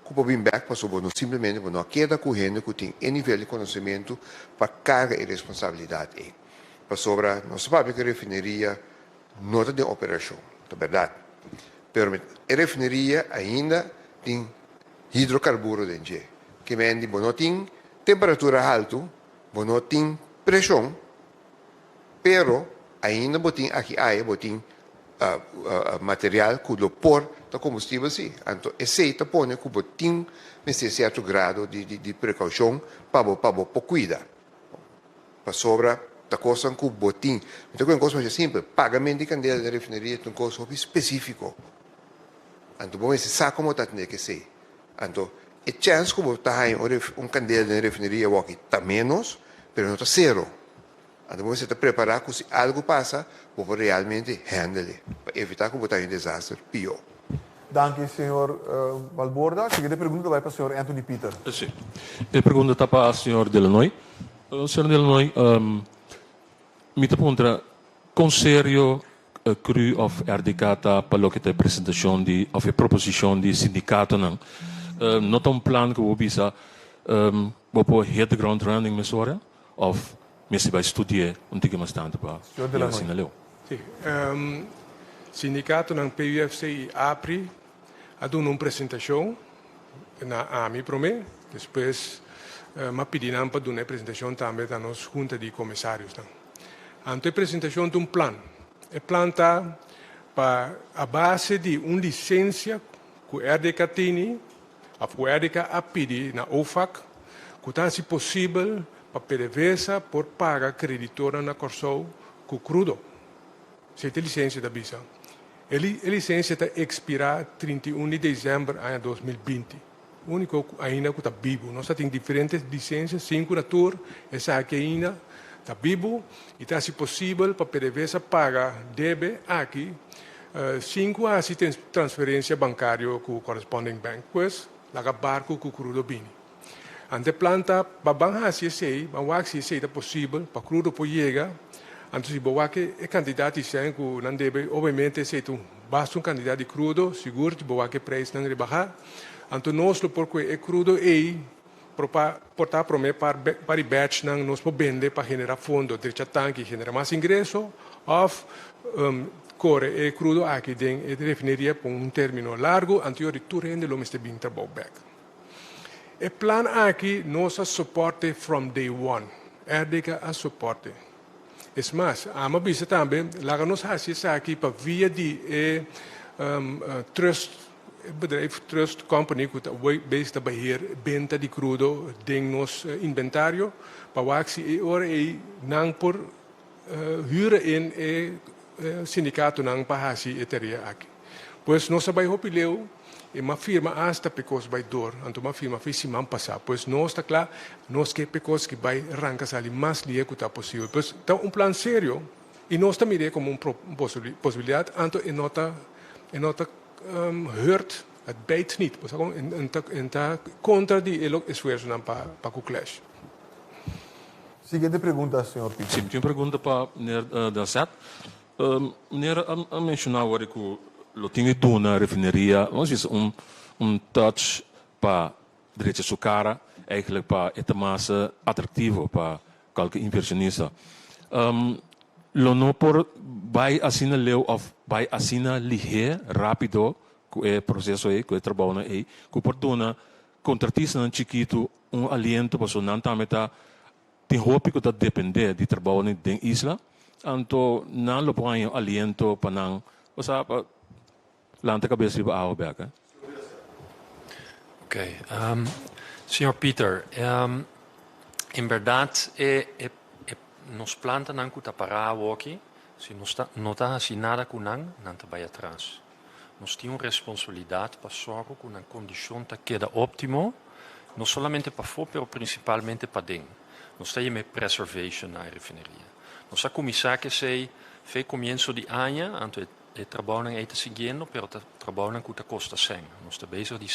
ku por bin bèk pasobra bo no simplemente bo no a keda ku hende ku tin e nivel di konosementu pa karga e responsabilidat ei. Pasobra nos ta papia ku e refineria no ta den operashon, ta bèrdat. Pero e refineria ainda tin hidrokarburo den dje. Ke men di bo no tin temperatura haltu, bo no tin preshon, pero ainda bo tin aki aya bo tin material ku lo por ta kombustibel si. Anto esei ta pone ku bo tin mester sierto grado di prekoushon pa bo pa bo por kuida. Pasobra ta kosnan ku bo tin. Mi ta kohe un kos masha simpel, pagament di kandela den refineria ta un kos hopi spesífiko. Anto bo mester sa komo ta tende kesei. Anto e chèns ku bo ta haña un kandela den refineria awor-aki ta ménos, pero no ta sero. Anto bo mester ta prepará ku si algu pasa, bo por realmente handle e, pa evitá ku bo ta haña un desaster pió. Danki señor Balborda. Siguiente pregunta ta bai pa señor Anthony Pieter. Si. E pregunta ta pa señor Delanoy. Señor Delanoy, mi ta puntra kon serio cru of RDK ta pa loke ta e presentacion di of e proposicion di sindicatonan. No ta un plan cu bo bisa bo por hit the ground running mesora of mester bai studi'e un tiki mas tanto pa Señor yega Delanoy. asina leu? Si. Sindicatonan PUFC y APRI a duna un presentacion na ami prome, despues m'a pidi nan pa duna e presentacion tambe ta nos junta di comisariosnan. Anto e presentacion ta un plan. E plan ta pa a base di un licencia cu RDK tini of cu RDK a pidi na OFAC. ku ta hasi posibel pa PDVSA por paga kreditornan na Kòrsou ku krudo. Esei ta e lisensia ta bisa. E lisensia ta ekspirá 31 di desèmber aña 2020. Úniko ku ainda ku ta bibu. Nos ta tin diferente lisensia, sinku na tur, esaki ainda ta bibu i ta hasi posibel pa PDVSA paga debe aki sin ku hasi transferensia bankario ku corresponding bank. Pues, laga barku ku krudo bini. Anto e plan ta pa ban hasi esei, ban wak si esei ta posibel pa krudo por yega. Anto si bo wak e kantidat di sèn ku nan debe, obviamente esei ta un basta un kantidat di krudo, sigur si bo wak e preisnan rebahá. Anto nos lo por kue e krudo ei por ta promé par par di batchnan nos por bende pa generá fondo, drecha tanki, generá mas ingreso òf kore e krudo aki den e refineria pa un término largu, anto yori tur hende lo mester bin trabou bèk. E plan aki nos a soporte from day one. RDK a soporte. Es mas, ami a bisa tambe, laga nos hasi esaki pa via di e trust, e bedrijf trust company ku ta bezig ta beheer benta di krudo den nos inventario, pa wak si e ora ei nan por huur in e sindikatonan pa hasi e tarea aki. Pues nos a bai hopi leu i m'a firma asta p'e kos bai dor, anto m'a firma fin siman pasá. Pues nos ta kla, nos ke p'e kos ki bai ranka sali mas lie ku ta posibel. Pues ta un plan serio i nos ta mir'é komo un posibilidat, anto e no ta e no ta hurt, het bijt niet, bo sa kon? E ta kontra di e esfuersonan pa ku Clash. Siguiente pregunta, señor Pieter. Si, mi tin un pregunta pa meneer Delzet. Meneer a menciona awor cu lo tin di duna refineria, vamos bisa un un touch pa drecha su cara, eigenlijk pa e ta mas atractivo pa cualke inversionista. Lo no por bay asina leu of bay asina lihe, rapido cu e proceso ey, cu e trabounan ey, cu por duna contratistanan chikitu un aliento pasobra nan tambe ta tin hopi ku ta dependé di trabounan den isla, anto nan lo por haña un aliento pa nan osea pa lanta kabes riba awa bek. Ok, señor Pieter, en berdad e e nos plantanan ku ta pará awoki, si nos ta no ta hasi nada ku nan, nan ta bai atras. Nos tin un responsabilidat pa sòru ku nan kondishon ta keda óptimo, no solamente pafó pero prinsipalmente paden. Nos ta yama e preservation na e refineria. Nos a kuminsá ku esei fe komienso di aña, anto e trabounan ei ta siguiendo, pero ta trabounan ku ta kosta sèn. Nos ta bezig di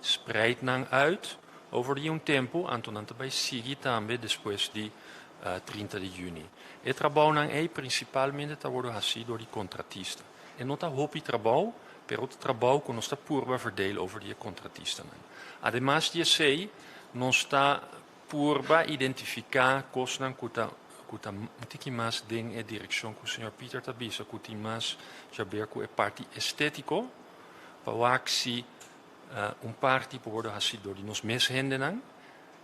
spreid nan uit over di un tempu, anto nan ta bai sigui tambe despues di 30 di yüni. E trabounan ei prinsipalmente ta wòrdu hasí dor di kontratista. E no ta hopi trabou, pero ta trabou ku nos ta purba verdeel over di e kontratistanan. Ademas di esei, nos ta purba identifiká kosnan ku ta ku ta un tiki mas den e direkshon ku señor Pieter ta bisa ku tin mas djaber ku e parti estétiko, pa wak si un parti por wòrdu hasí dor di nos mes hendenan.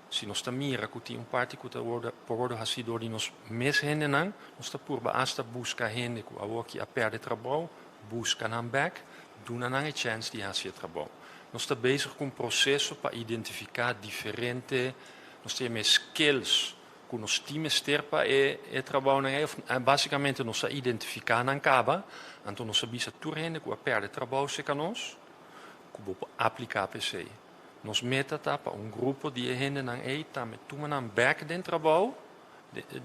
Si nos ta mira ku tin un parti ku ta wòrdu por wòrdu hasí dor di nos mes hendenan, nos ta purba asta buska hende ku awoki a pèrdè trabou, buska nan bèk, duna nan e chèns di hasi e trabou. Nos ta bezig ku un proseso pa identifiká diferente, nos ta yama e skills ku nos tin mester pa e e trabounan ei, òf básikamente nos a identifiká nan kaba, anto nos a bisa tur hende ku a pèrdè trabou serka nos ku bo por apliká pa esei. Nos meta ta pa un grupo di e hendenan ei tambe tuma nan bèk den trabou,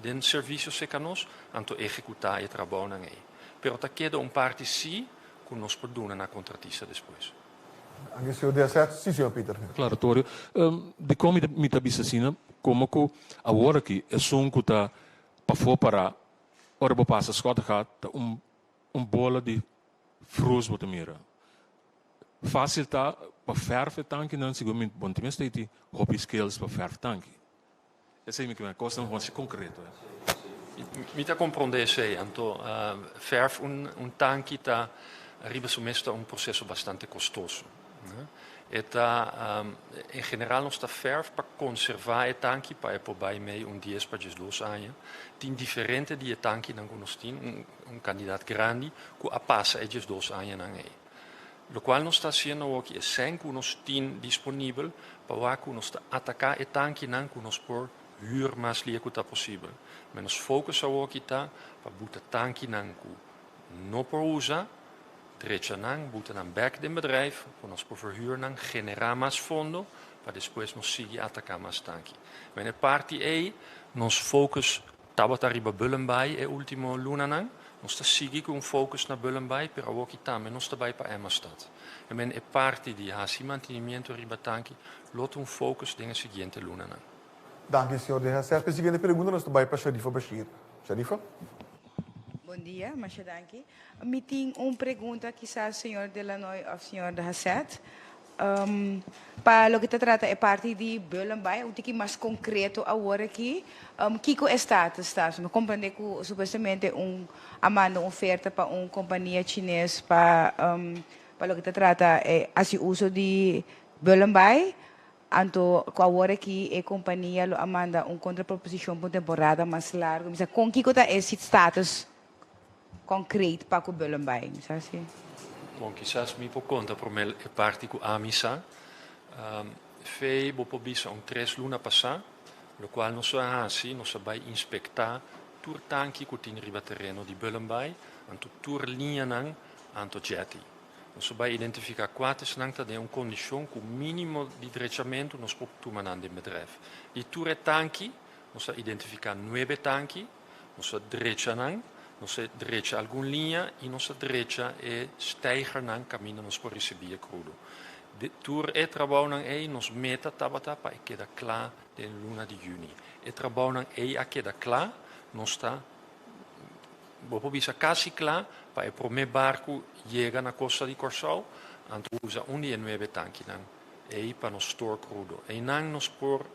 den servisio serka nos, anto ehekutá e trabounan ei. Pero ta keda un parti sí ku nos por duna na kontratista despues. Anke señor Delzet? Sí, señor Pieter. Aklaratorio. Dikon mi ta bisa asina? Komo ku awor aki esun ku ta pafó pará ora bo pasa Schottegat ta un bola di frus bo ta mira. Fácil ta pa verf e tankinan, segun mi bon tin mester tin hopi skills pa verf tanki. Esei mi kier kosnan hopi konkreto. Mi ta komprondé esei. Anto verf un tanki ta riba su mes ta un proseso bastante kostoso. E ta en general nos ta verf pa konservá e tanki pa e por bai mei un dies pa diesdos aña. Tin diferente di e tankinan ku nos tin, un kandidat grandi ku a pasa e diesdos añanan ei. Lokual nos ta hasiendo awoki e sèn ku nos tin disponibel pa wak ku nos ta ataká e tankinan ku nos por hür mas lia ku ta posibel. Men nos focus awoki ta pa buta tankinan ku no por usa, drecha nan, buta nan bèk den bedrijf ku nos por verhür nan, generá mas fondo pa despues nos sigui ataká mas tanki. Men e parti ei nos focus tabata riba Bullenbaai e último lunanan. Nos ta sigui ku un focus na Bullenbaai, pero awoki tambe nos ta bai pa Emmastad. E men e parti di hasi mantenimiento riba tanki lo ta un focus den e siguiente lunanan. Danki, señor De Haseth. E siguiente pregunta nos ta bai pa Sharifa Bashir. Sharifa? Bon dia, masha danki. Mi tin un pregunta kisas señor De Lanoy of señor De Haseth. Pa loke ta trata e parti di Bullenbaai, un tiki mas concreto awor aki, kico e status ta? Mi comprende cu supuestamente un a manda un oferta pa un compania Chines pa pa loke ta trata e haci uso di Bullenbaai, anto cu awor aki e compania lo a manda un contraproposicion pa un temporada mas largo. Mi sa con kico ta e status concreet pa cu Bullenbaai, mi sa si. Bon, kisas mi por conta prome e parti cu ami sa. Fey, bo por bisa un tres luna pasa, locual nos a haci, nos a bay inspecta tur tanki cu tin riba tereno di Bullenbaai, anto tur liñanan, anto jetty. Nos a bay identifica cua esnan ta den un condicion cu minimo di drechamento nos por tuma nan den bedrijf. Di tur e tanki, nos a identifica nuebe tanki, Nos a drecha nan, nos a drecha algun liña i nos a drecha e steigernan kaminda nos por risibí e krudo. De tur e trabounan ei nos meta tabata pa e keda kla den luna di yüni. E trabounan ei a keda kla, nos ta, bo por bisa kasi kla pa e promé barku yega na kosta di Kòrsou, anto usa un di e nuebe tankinan ei pa nos store krudo. Einan nos por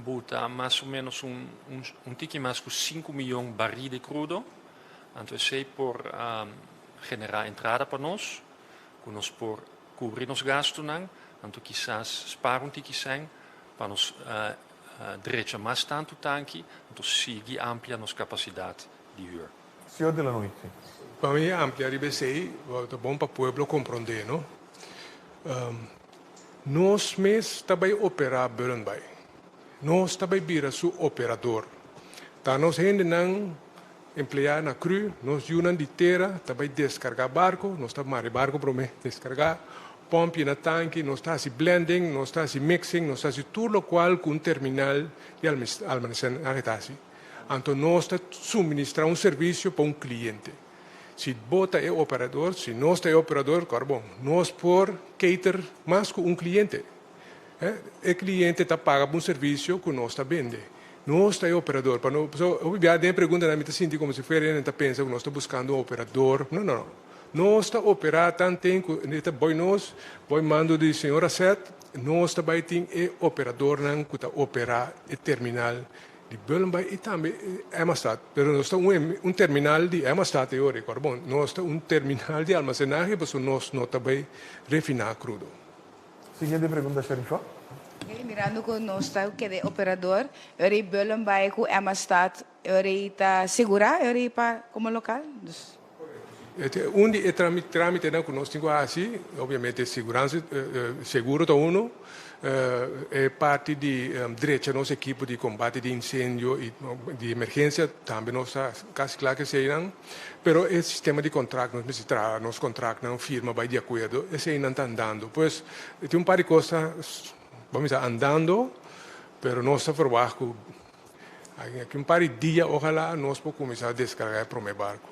Buta mas o menos un un tiki mas ku sinku miyon barí di krudo, anto esei por generá entrada pa nos, ku nos por kubri nos gastunan, anto kisas spar un tiki sèn pa nos drecha mas tantu tanki, anto sigui amplia nos kapasidat di hür. Señor de la Noy, si. Pa mi amplia riba esei, ta bon pa pueblo komprondé, no? Nos mes ta bai operá Bullenbaai. Nos ta bai bira su operador. Ta nos hendenan empleá na cru, nos yunan di tera ta bai deskargá barko, nos ta mara e barko promé, deskargá, pòmpia na tanki, nos ta hasi blending, nos ta hasi mixing, nos ta hasi tur lokual ku un terminal di almasenahe ta hasi. Anto nos ta suministrá un servisio pa un kliente. Si bo ta e operador, si nos ta e operador, kòrda bon, nos por cater mas ku un kliente. E kliente ta paga pa un servisio ku nos ta bende. Nos ta e operador. Pa no, pasobra hopi bia den e preguntanan mi ta sinti komo si fuera hende ta pensa ku nos ta buskando un operador. No, no, no. Nos ta operá tanten ku e ta boi nos, boi mando di señor Asset, nos ta bai tin e operadornan ku ta operá e terminal Di Bullenbaai i tambe Emmastad. Pero nos ta un terminal di Emmastad e ora. Kòrda bon, nos ta un terminal di almasenahe pasobra nos no ta bai refiná krudo. Siguiente pregunta, Sharifa. Oké, mirando ku nos ta keda e operador, e ora ei Bullenbaai ku Emmastad e ora ei ta segurá e ora ei pa komo lokal? Dus. Un di e trámitenan ku nos tin ku hasi, obviamente siguransa, seguro ta uno, e parti di drecha nos ekipo di kombate di insendio i di emergensia tambe nos ta kasi kla ku eseinan, pero e sistema di kontrakt nos mester traha nos kontraktnan firma bai di akuerdo, eseinan ta andando. Pues tin un par di kos ta, bo a bisa andando, pero nos ta ferwagt ku Aki un par di dia ojalá nos por kuminsá deskargá e promé barku.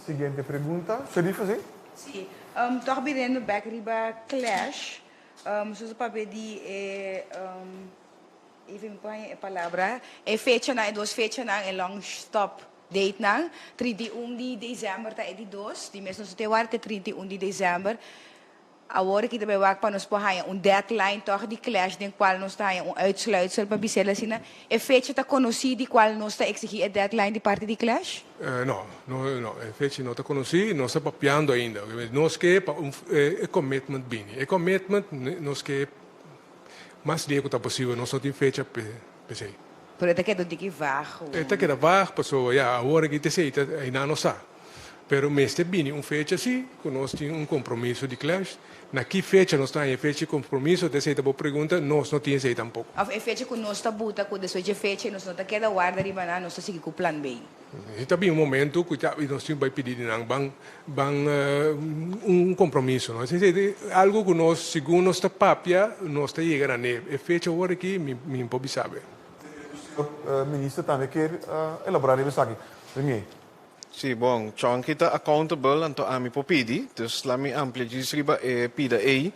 Siguiente pregunta. Sharifa, si? Si. Tòg biriendo bèk riba Clash, so ta papia di e, even mi por haña e palabra, e fechanan, e dos fechanan, e long stop datenan, 31 di desèmber ta e di dos, di mes nos ta te wak te 31 di desèmber. Awor aki ta bai wak pa nos por haña un deadline tòg di clash den kual nos ta haña un uitsluitsel pa bisel asina. E fecha ta konosí di kual nos ta eksigí e deadline di parti di clash? No, no, no, e fecha no ta konosí, nos ta papiando ainda. Nos ke pa un e commitment bini. E commitment nos ke mas dia ku ta posibel, nos no tin fecha p'esei. Pero e ta keda un tiki vaag. E ta keda vaag pasobra ya awor aki ta esei ta einan nos sa. Pero mester bini un fecha si ku nos tin un kompromiso di Clash. Na ki fecha nos ta haña e fecha di kompromiso? Ta esei ta bo pregunta. Nos no tin esei tampoko. Òf e fecha ku nos ta buta ku despues dje fecha nos no ta keda warda riba nan, nos ta sigui ku plan B. E ta bin un momento ku ta nos tin bai pidi di nan ban ban un kompromiso no. Esei ta algu ku nos segun nos ta papia nos ta yega na ne. E fecha awor aki mi mi por bisa be. Señor Minister tambe kier elabora riba esaki. Premier. Sí, bon, Chonky ta accountable, anto ami por pidi, dus laat mi amplia djis riba e pida ei.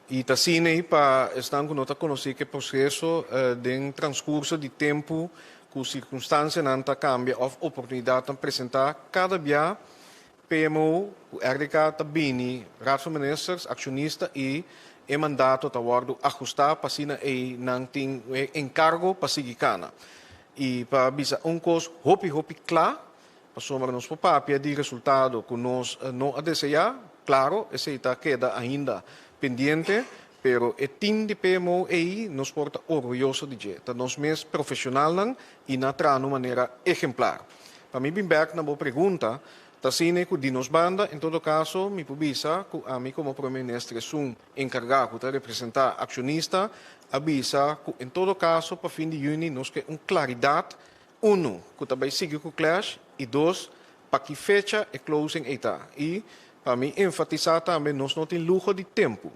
I ta asina ei pa esnan ku no ta konosí ku e proseso den transkurso di tempu ku sirkunstansianan ta kambia òf oportunidatnan presentá, kada bia PMO ku RDK ta bini Raad van Ministers, akshonista i e mandato ta wòrdu ahustá pa asina ei nan tin e enkargo pa sigui kana. I pa bisa un kos hopi hopi kla, pasobra nos por papia di resultado ku nos no a deseá, klaro esei ta keda ainda pendiente, pero e tim di PMO ei nos por ta orguyoso di dje. Ta nos mes profeshonalnan i nan a traha na un manera ehemplar. Pa mi bin bèk na bo pregunta, ta asina ku di nos banda, en todo kaso mi por bisa ku ami komo Prome Minister esun enkargá ku ta representá akshonista a bisa ku en todo kaso pa fin di yüni nos ke un klaridat, unu, ku ta bai sigui ku Clash i dos, pa ki fecha e closing ei ta. I pa mi enfatisá tambe nos no tin luho di tempu.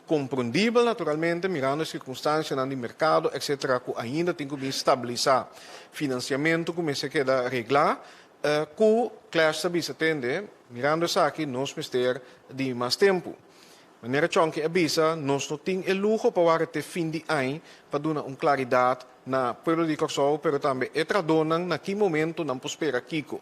Komprondibel naturalmente mirando e sirkunstansianan di merkado etcetera ku ainda tin ku bin stabilisá finansiamentu ku mester keda reglá ku Clash ta bisa tende mirando esaki nos mester di mas tempu. Manera Chonky a bisa nos no tin e luho pa wak te fin di añ pa duna un klaridat na pueblo di Kòrsou pero tambe e trahadónan na ki momento nan por spera kiko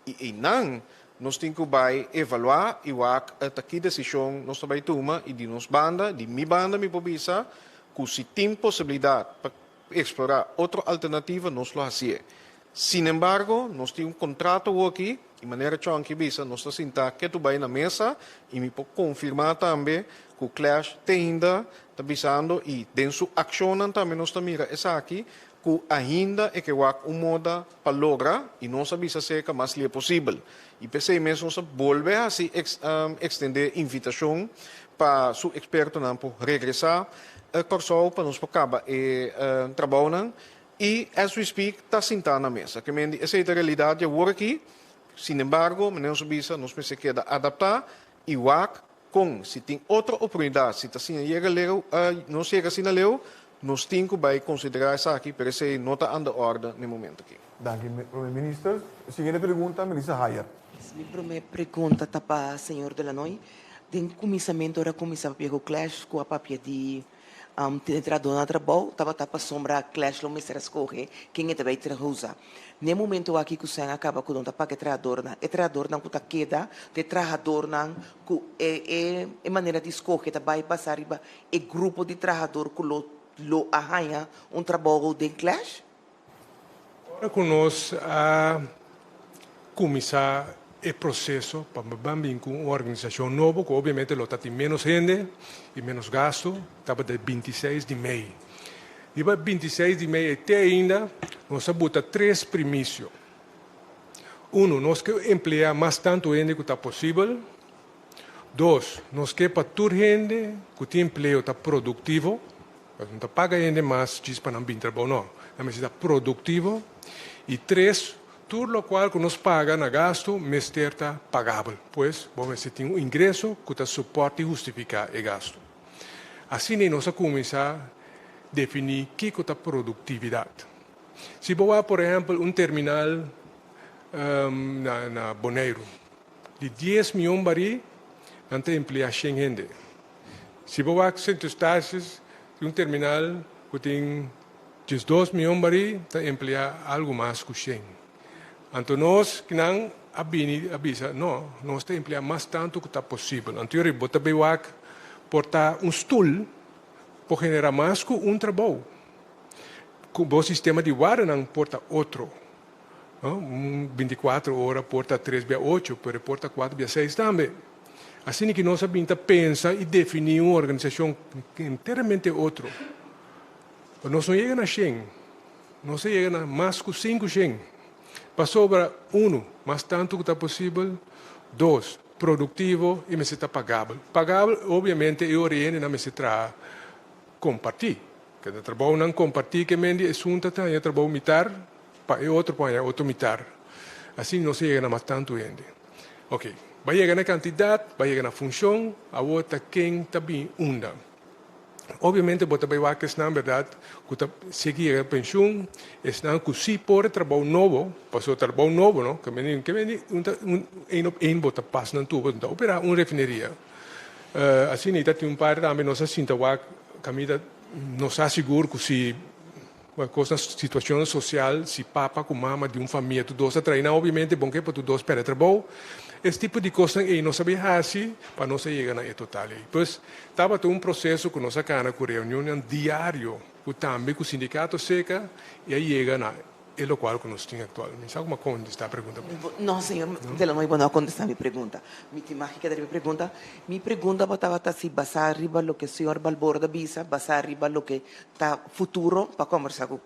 i einan Nos tin ku bai evaluá i wak ta ki desishon nos ta bai tuma i di nos banda, di mi banda mi por bisa ku si tin posibilidat pa eksplorá otro alternativa nos lo hasié. Sinembargo, nos tin un kontrato awoki i manera Chonky bisa nos ta sintá ketu bai na mesa i mi por konfirmá tambe ku Clash te ainda ta bisando i den su akshonnan tambe nos ta mira esaki ku ainda e ke wak un moda pa logra i nos a bisa serka mas lie posibel. I p'esei mes nos a bolbe hasi ekstendé invitashon pa su ekspertonan por regresá Kòrsou pa nos por kaba e trabounan i as we speak ta sintá na mesa. Ke men di esei ta realidat di awor aki, sinembargo manera nos a bisa nos mester keda adaptá i wak Kon, si tin otro oportunidat, si ta asina yega leu, nos yega asina leu, nos tin ku bai konsiderá esaki, pero esei no ta anda orde na e momento aki. Danki, Prome Minister. Siguiente pregunta, Melissa Hayer. Mi prome pregunta ta pa señor De Lanoy. Den kuminsamentu ora kuminsá papia ku Clash ku a papia di Tin e trahadónan na trabou tabata pasobra Clash lo mester a skohe ken e ta bai traha usa. Na e momento aki ku Sen a kaba ku no ta paga e trahadornan, e trahadornan ku ta keda ta e trahadornan ku e e e manera di skohe ta bai pasa riba e grupo di trahador ku lo lo a haña un trabou den Clash? Ora ku nos a kuminsá e proseso pa ban bin ku un organisashon nobo ku obviamente lo ta tin ménos hende i ménos gastu, tabata e 26 di mei. Riba e 26 di mei ei te ainda nos a buta tres primisio. Uno, nos ke empleá mas tantu hende ku ta posibel. Dos, nos ke pa tur hende ku tin empleo ta produktivo. Nos no ta paga hende mas djis pa nan bin trabou, no. Nan mester ta produktivo. I tres, tur lokual ku nos paga na gastu mester ta pagabel. Pues, bo mester tin un ingreso ku ta supòrt i hustifiká e gastu. Asina nos a kuminsá definí kiko ta produktividat. Si bo wak, por ehèmpel, un terminal na Boneiru, di dies mion barí, nan ta empleá shen hende. Si bo wak Sint Eustatius tin un terminal ku tin 12 mion barí ta empleá algu mas ku 100. Anto nos kinan a bini a bisa no, nos ta empleá mas tantu ku ta posibel. Anto yori bo ta bay wak por ta un stul por generá mas ku un trabou. Ku bo sistema di wardanan por ta otro. No, un 24 ora por ta tres bia ocho, pero e por ta kuater bia seis tambe. Asina ki nos a bin ta pensa i definí un organisashon enteramente otro. Pero nos no yega na shen, nos a yega na mas ku sinku shen. Pasobra, unu, mas tantu ku ta posibel, dos, produktivo i mester ta pagabel. Pagabel, obviamente e ora e hendenan mester traha kompartí. Keda trabounan kompartí ke men di esun ta haña trabou mitar pa e otro por haña otro mitar. Asina nos a yega na mas tantu hende. Oke, bo a yega na kantidat, bo a yega na funshon, awor ta ken ta bin unda. Obviamente bo ta bai wak esnan berdad ku ta sigui yega penshun, esnan ku si por e trabou nobo, pasobra trabou nobo no, ke men ke men un ta un een op een bo ta pas nan tur, bo ta operá un refineria. Asina i ta tin un par tambe nos a sinta wak kaminda nos sa sigur ku si kosnan situashon sosial si papa ku mama di un famia tur dos a traha nan obviamente bon ke pa tur dos pèrdè trabou. Es tipo di kosnan ei nos a bin hasi pa nos a yega na e total ei. Pues tabata un proseso ku nos a kana ku reunionnan diario ku tambe ku sindikato seka i a yega na E locual cu nos tin actual. Mi sa como a contesta e pregunta. No, señor Delanoy, bo no a contesta mi pregunta. Mi tin mag keda riba e pregunta. Mi pregunta bo tabata si basá riba loke señor Balborda bisa, basá riba loke ta futuro pa combersa cu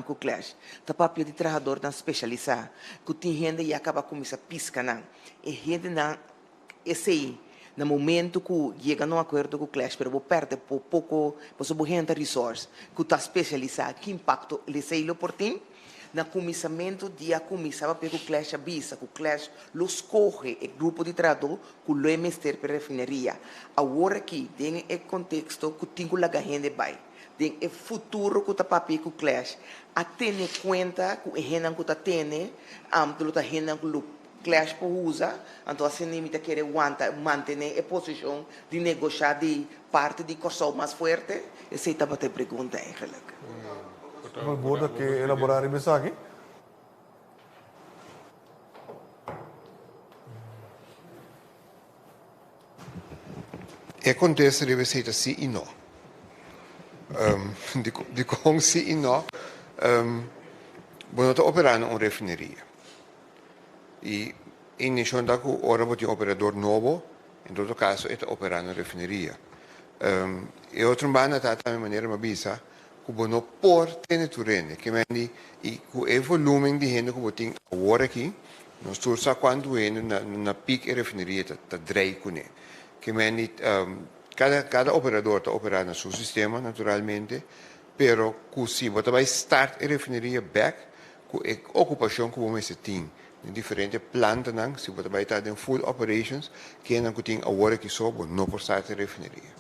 cu Clash. Ta papia di trahadornan specialisá, cu tin hende ya caba cuminsa pisca nan. E hendenan Esei, na momento ku yega na un akuerdo ku Clash, pero bo pèrdè po poko, pasobra bo hende ta resource ku ta spesialisá, ki impakto esei lo por tin? Na kuminsamentu di a kuminsá papia ku Clash a bisa ku Clash lo skohe e grupo di trahadó ku lo e mester pa e refineria. Awor aki, den e konteksto ku tin ku laga hende bai, den e futuro ku ta papia ku Clash, a tene kuenta ku e hendenan ku ta tene, lo ta hendenan ku lo Clash por usa, anto asina mi ta kere wanta mantene e posicion di negosha di parti di Corsou mas fuerte? Esey tabata e pregunta eigenlijk. Bo ta ke elabora riba esaki? E kontesta riba esei ta sí i no. Dikon sí i no? Bo no ta operá na un refineria. I e intenshon ta ku ora bo tin operador nobo, en todo kaso e ta operá na refineria. E otro banda ta tambe manera mi a bisa ku bo no por tene tur hende. Ke men di i ku e volumen di hende ku bo tin awor aki, nos tur sa kuantu hende na na pik e refineria ta ta drei kuné. Ke men di kada kada operador ta operá na su sistema naturalmente, pero ku si bo ta bai start e refineria bèk ku e okupashon ku bo mester tin den diferente plantanan, si bo ta bai ta den full operations, kennan ku tin awor aki so bo no por start e refineria.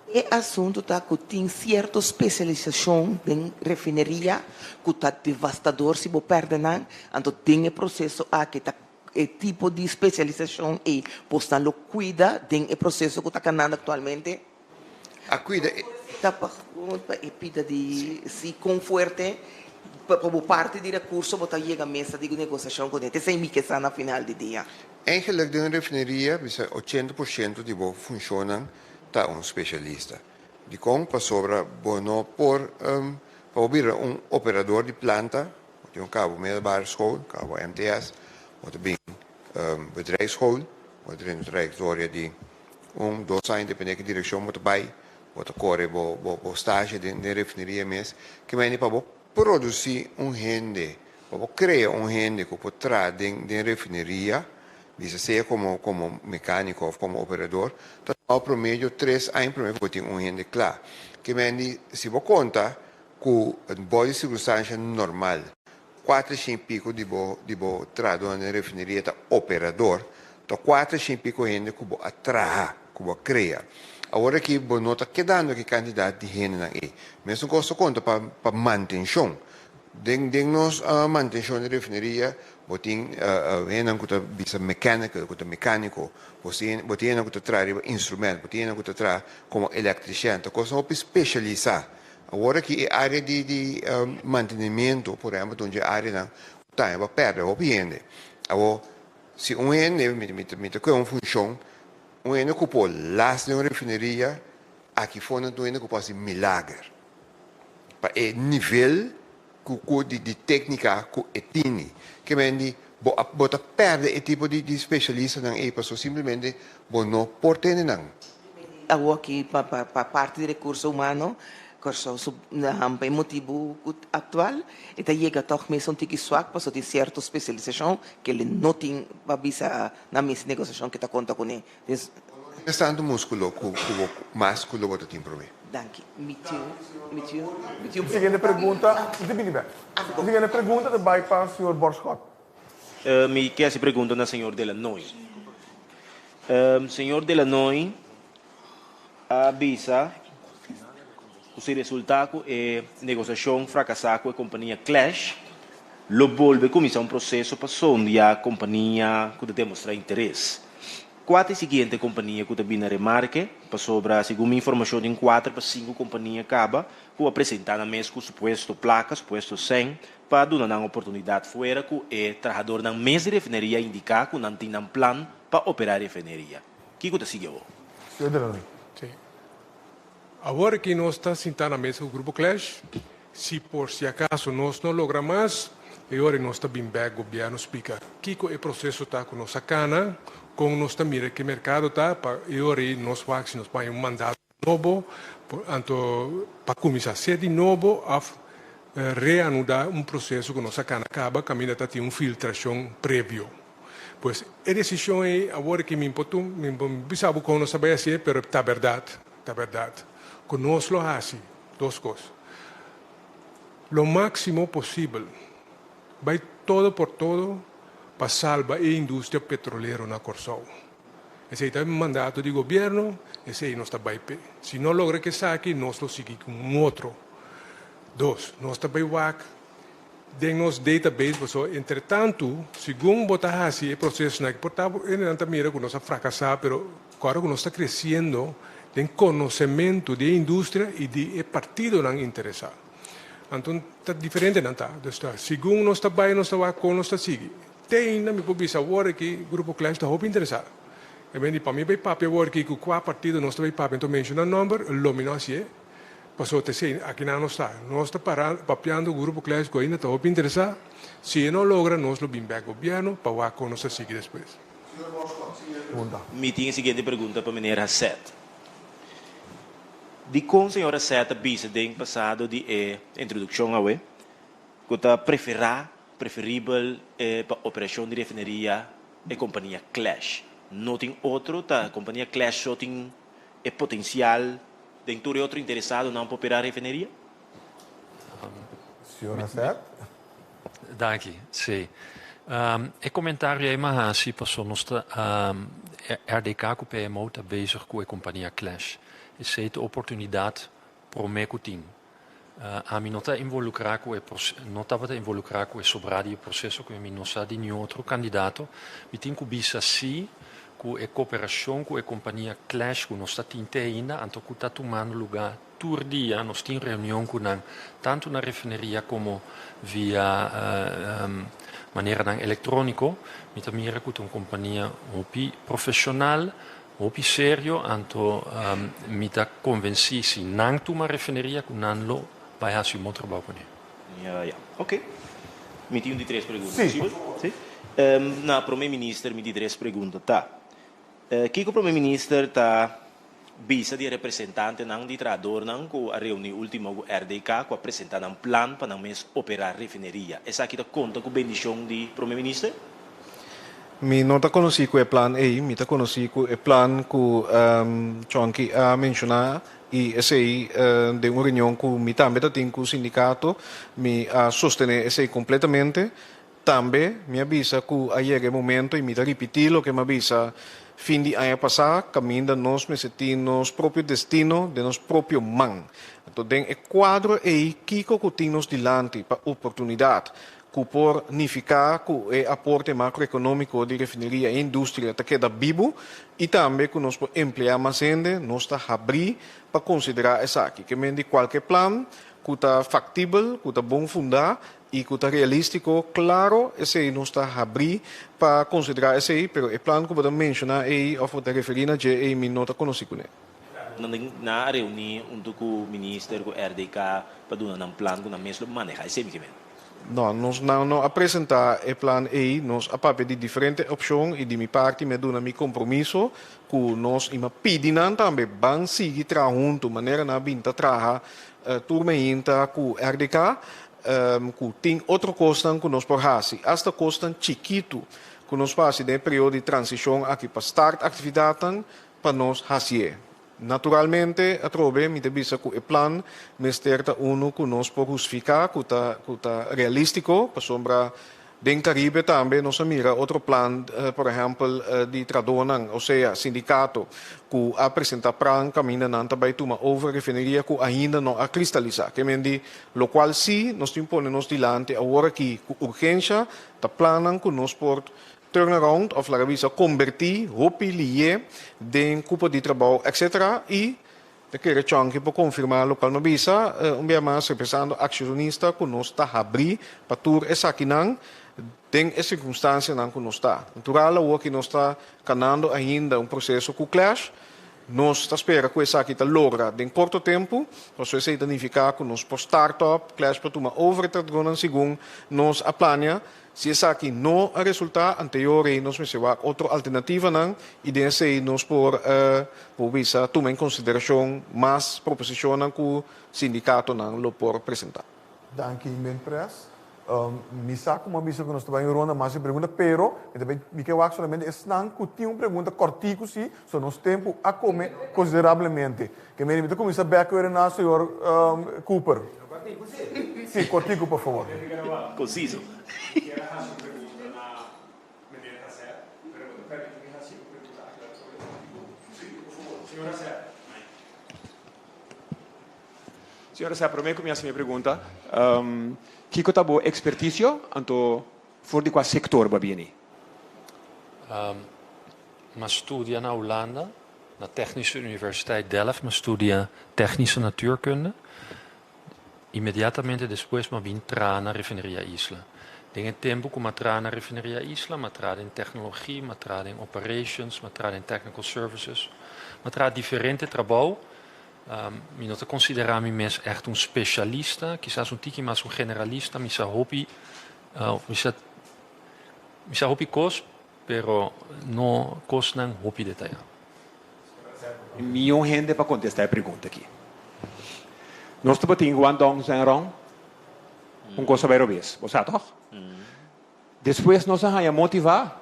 E asuntu ta ku tin sierto spesialisashon den refineria ku ta devastador si bo pèrdè nan, anto den e proseso aki ta e tipo di spesialisashon ei bosnan lo kuida den e proseso ku ta kanando aktualmente? A kuida e. Ta pa e pida di si kon fuerte pa bo parti di rekurso bo ta yega mesa di negosiashon kuné. T'esei mi ke sa na final di dia. Eigenlijk den un refineria bisa 80% di bo funshonnan ta un spesialista. Dikon? Pasobra bo no por pa bo bira un operador di planta, bo tin un kabo middelbare school, kabo MTS, bo ta bin bedrijfsschool, bo ta drenta un trayektoria di un, dos aña depende ki direkshon bo ta bai, bo ta kore bo bo stage den refineria mes. Kimendi pa bo produsí un hende Pa bo krea un hende ku por traha den den refineria, bisa sea komo komo mekániko òf komo operador, ta tuma promedio tres aña promé ku bo tin un hende kla. Ke men di si bo konta ku bou di sirkunstansha normal kuater shen i piko di bo di bo trahadónan den refineria ta operador, ta kuater shen i piko hende ku bo a traha, ku bo a krea. Awor aki bo no ta kedando ki kantidat di hendenan ei. Mesun kos ta konta pa pa mantenshon. Den den nos mantenshon di refineria bo tin hendenan ku ta bisa mechanical, ku ta mekániko, bo tin bo tin hendenan ku ta traha riba instrument, bo tin hendenan ku ta traha komo elektrishèn, ta kosnan hopi speshalisá. Awor aki e área di di mantenimiento por ehèmpel ta un dje áreanan ku tambe bo a pèrdè hopi hende. Awor si un hende mi mi mi ta kohe un funshon, un hende ku por las den un refineria aki for nan ta un hende ku por hasi milager. Pa e nivel ku ku di di téknika ku e tini. Ke men di bo a bo ta pèrdè e tipo di di spesialistanan ei paso simplemente bo no por tene nan. Awor aki pa pa pa parti di rekurso humano. Kòrsou su pa e motibu ku aktual e ta yega tòg mes un tiki swak pasobra tin sierto spesialisashon ke lo no tin pa bisa na mes negosiashon ke ta konta kuné. Bo no tin tantu muskulo ku bo mas ku lo bo ta tin promé. Danki. Mi tin, mi tin, mi tin un. Siguiente pregunta, mi ta bini bek. Siguiente pregunta ta bai pa señor Borschot. Mi ke hasi pregunta na señor Delanoy. Señor Delanoy a bisa ku si resultá ku e negosiashon frakasá ku e kompania Clash, lo bolbe kuminsá un proseso pa sondia kompania ku ta demostrá interes. Kua ta e siguiente kompania ku ta bini na remarke? Pasobra segun mi informashon tin kuater pa sinku kompania kaba ku a presentá nan mes ku supuesto plaka, supuesto sèn, pa duna nan oportunidat fuera ku e trahadornan mes di refineria indiká ku nan tin nan plan pa operá refineria. Kiko ta sigui awor? Señor Delanoy. Sí. Awor aki nos ta sintá na mesa ku Grupo Clash. Si por si acaso nos no logra mas, e ora nos ta bin bek Gobierno splica kico e proceso ta cu nos a cana, con nos ta mira ke mercado ta, pa e ora ei nos wak si nos por haña un mandato nobo, anto pa cuminsa hacer di nobo of reanuda un proceso cu nos a cana caba caminda ta tin un filtracion previo. Pues e decision ei awor aki mi por tuma, mi por bisa bo con nos ta bay hacié, pero ta berdad, ta berdad cu nos lo haci dos cos, lo maximo posibel, bay todo por todo pa salba e industria petrolero na Corsou. Esei ta e mandato di gobierno, esei nos ta bay p'e. Si no logra cu esaki, nos lo sigui cu un otro. Dos, nos ta bay wak den nos database pasobra entretantu segun bo ta hasi e procesonan aki por ta bo hendenan ta mira ku nos a frakasá pero ku ora ku nos ta kresiendo den konosementu di e industria i di e partidonan interesá anto ta diferente nan ta dus ta segun nos ta bai nos ta wak kon nos ta sigui te ainda mi por bisa awor aki grupo Clash ta hopi interesá e men di pa mi bai papia awor aki ku kua partido nos ta bai papia anto menshona nomber lo mi no hasié. Pasobra ta esei, akinan nos ta. Nos ta para papiando ku Grupo Clash ku ainda ta hopi interesá. Si e no logra, nos lo bin bèk gobièrnu pa wak kon nos ta sigui despues. Mi tin e siguiente pregunta pa meneer Haseth. Dikon señor Haseth a bisa den pasado di e introdukshon awe ku ta preferá, preferibel, pa operashon di refineria e kompania Clash? No tin otro? Ta kompania Clash so tin e potensial Den tur e otro interesadonan por operá refineria? Señor Haseth. Danki. Sí. E komentario ei m'a hasi paso nos ta RDK ku PMO ta bezig ku e kompania Clash. Esei ta oportunidat promé ku tin. Ami no ta involukrá ku e no tabata involukrá ku e sobrá di e proseso ku mi no sa di niun otro kandidato. Mi tin ku bisa sí ku e koperashon ku e kompania Clash ku nos ta tin te ainda anto ku ta tumando lugá tur dia nos tin reunion ku nan tantu na refineria komo via maneranan elektróniko. Mi ta mira ku ta un kompania hopi profeshonal. Hopi serio, anto mi ta konvensí si nan tuma refineria ku nan lo bai hasi un bon trabou kuné. Ja, ja. Oké. Mi tin un di tres pregunta. Sí. Posibel? Sí. Na Prome Minister mi di tres pregunta ta, Kiko Prome Minister ta bisa di e representantenan di trahadornan ku a reuní último ku RDK ku a presentá nan plan pa nan mes operá refineria? Esaki ta konta ku bendishon di Prome Minister? Mi no ta konosí ku e plan ei, mi ta konosí ku e plan ku Chonky a menshoná i esei den un reunion ku mi tambe ta tin ku sindikato, mi a sostené esei kompletamente. Tambe mi a bisa ku a yega e momento i mi ta ripití loke mi a bisa fin di aña pasá, kaminda nos mester tin nos propio destino den nos propio man. Anto den e kuadro ei kiko ku tin nos dilanti pa oportunidat ku por nifiká ku e aporte makroekonómiko di refineria i industria ta keda bibu i tambe ku nos por empleá mas hende, nos ta habrí pa konsiderá esaki. Ke men di kualke plan ku ta faktibel, ku ta bon fundá i ku ta realístiko, klaro esei nos ta habrí pa konsiderá esei, pero e plan ku bo ta menshoná ei òf bo ta referí na dje ei mi no ta konosí kuné. Nan a reuní huntu ku minister, ku RDK pa duna nan plan ku nan mes lo manehá esei mi ke men. No, nos nan no a presentá e plan ei, nos a papia di diferente opshon i di mi parti mi a duna mi kompromiso ku nos i mi a pidi nan tambe ban sigui traha huntu manera nan a bin ta traha tur meinta ku RDK ku tin otro kosnan ku nos por hasi, asta kosnan chikitu ku nos por hasi den e periodo di transishon aki pa start aktividatnan pa nos hasié. Naturalmente, atrobe mi ta bisa ku e plan mester ta unu ku nos por hustifiká, ku ta ku ta realístiko, pasobra den Karibe tambe nos a mira otro plan, por ehèmpel di tradónan, osea sindikato, ku a presentá pran kaminda nan ta bai tuma over refineria ku ainda no a kristalisá. Ke men di lokual sí nos tin pone nos dilanti awor aki ku urgensha ta plannan ku nos por Turnaround of laga bisa kombertí hopi lié den kupo di trabou etc. I ta kere Chonky por konfirmá lokual mi a bisa un bia mas represando akshonista ku nos ta habrí pa tur esakinan den e sirkunstansianan ku nos ta. Natural awor ki nos ta kanando ainda un proseso ku Clash, nos ta spera ku esaki ta logra den korto tempu, pasobra esei ta nifiká ku nos por start up, Clash por tuma over e trabounan segun nos a plania. Si esaki no a resultá, anteor ei nos mester wak otro alternativanan i den esei nos por por bisa tuma en konsiderashon mas proposishonnan ku sindikatonan lo por presentá. Danki Minpres. Mi sa ku mi a bisa ku nos ta bai un ronda mas di pregunta, pero mi ta bai mi ke wak solamente esnan ku tin un pregunta kòrtiku si, so nos tempu a kome konsiderablemente. Ke meri mi ta kuminsá bèk ku e na señor Cooper. Sí, kòrtiku por fabor. Konsiso. Mi kier a hasi un pregunta na meneer Hassell, pero bo ta permiti mi hasi un pregunta aclaratorio kòrtiku? Sí, por fabor. Señor Hassell. Señor Hassell, promé ku mi hasi mi pregunta, kiko ta bo ekspertisio, anto for di kua sektor bo a bini? Mi a studia na Hulanda, na Technische Universiteit Delft, mi a studia Technische Natuurkunde. Inmediatamente despues mi a bin traha na Refineria Isla. Den e tempu ku mi a traha na Refineria Isla, mi a traha den teknologi, mi a traha den operations, mi a traha den technical services. Mi a traha diferente trabou. Mi no ta konsiderá mi mes ègt un spesialista, kisas un tiki mas un generalista. Mi sa hopi, mi sa mi sa hopi kos, pero no kosnan hopi detayá. Mion hende pa kontestá e pregunta aki. Nos tabatin Guangdong Zhenrong, un kos a bai robes. Bo sa tòg? Despues nos a haña motivá,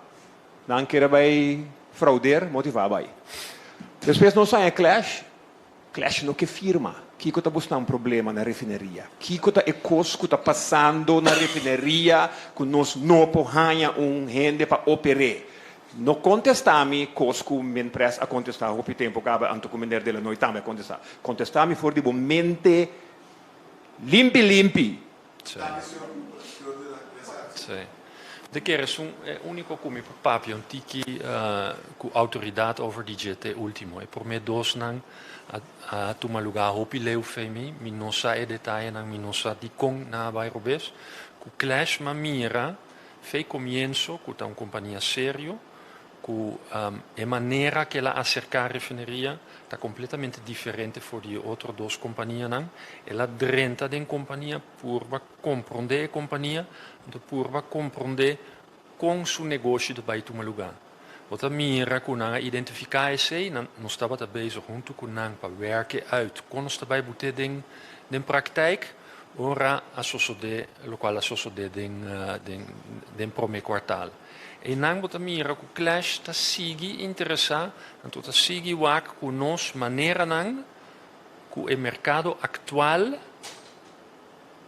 nan kere bai fraudeer, motivá bai. Despues nos haña Clash, Clash no ke firma. Kiko ta busca un problema na refineria? Kiko ta e kos ku ta pasando na refineria ku nos no por haña un hende pa oper'é? No kontestá mi kos ku Minpres a kontestá hopi tempu kaba anto ku Meneer Delanoy tambe a kontestá. Kontestá mi for di bo mente limpi limpi. Sí. De kere esun e úniko ku mi por papia un tiki ku outoridat over di dje te último. E promé dosnan a a tuma lugá hopi leu fe mi. Mi no sa e detayenan, mi no sa dikon nan a bai robes. Ku Clash m'a mira fe komienso ku ta un kompania serio. Ku e manera ku el a aserká refineria ta kompletamente diferente for di e otro dos kompanianan. El a drenta den kompania purba komprondé e kompania, anto purba komprondé kon su negoshi ta bai tuma lugá. Bo ta mira ku nan a identifiká esei, nan nos tabata bezig huntu ku nan pa wèrk e uit kon nos ta bai but'é den den praktijk ora a sosodé lokual a sosodé den den den promé kuartal. Einan bo ta mira ku Clash ta sigui interesá, anto ta sigui wak ku nos maneranan ku e merkado aktual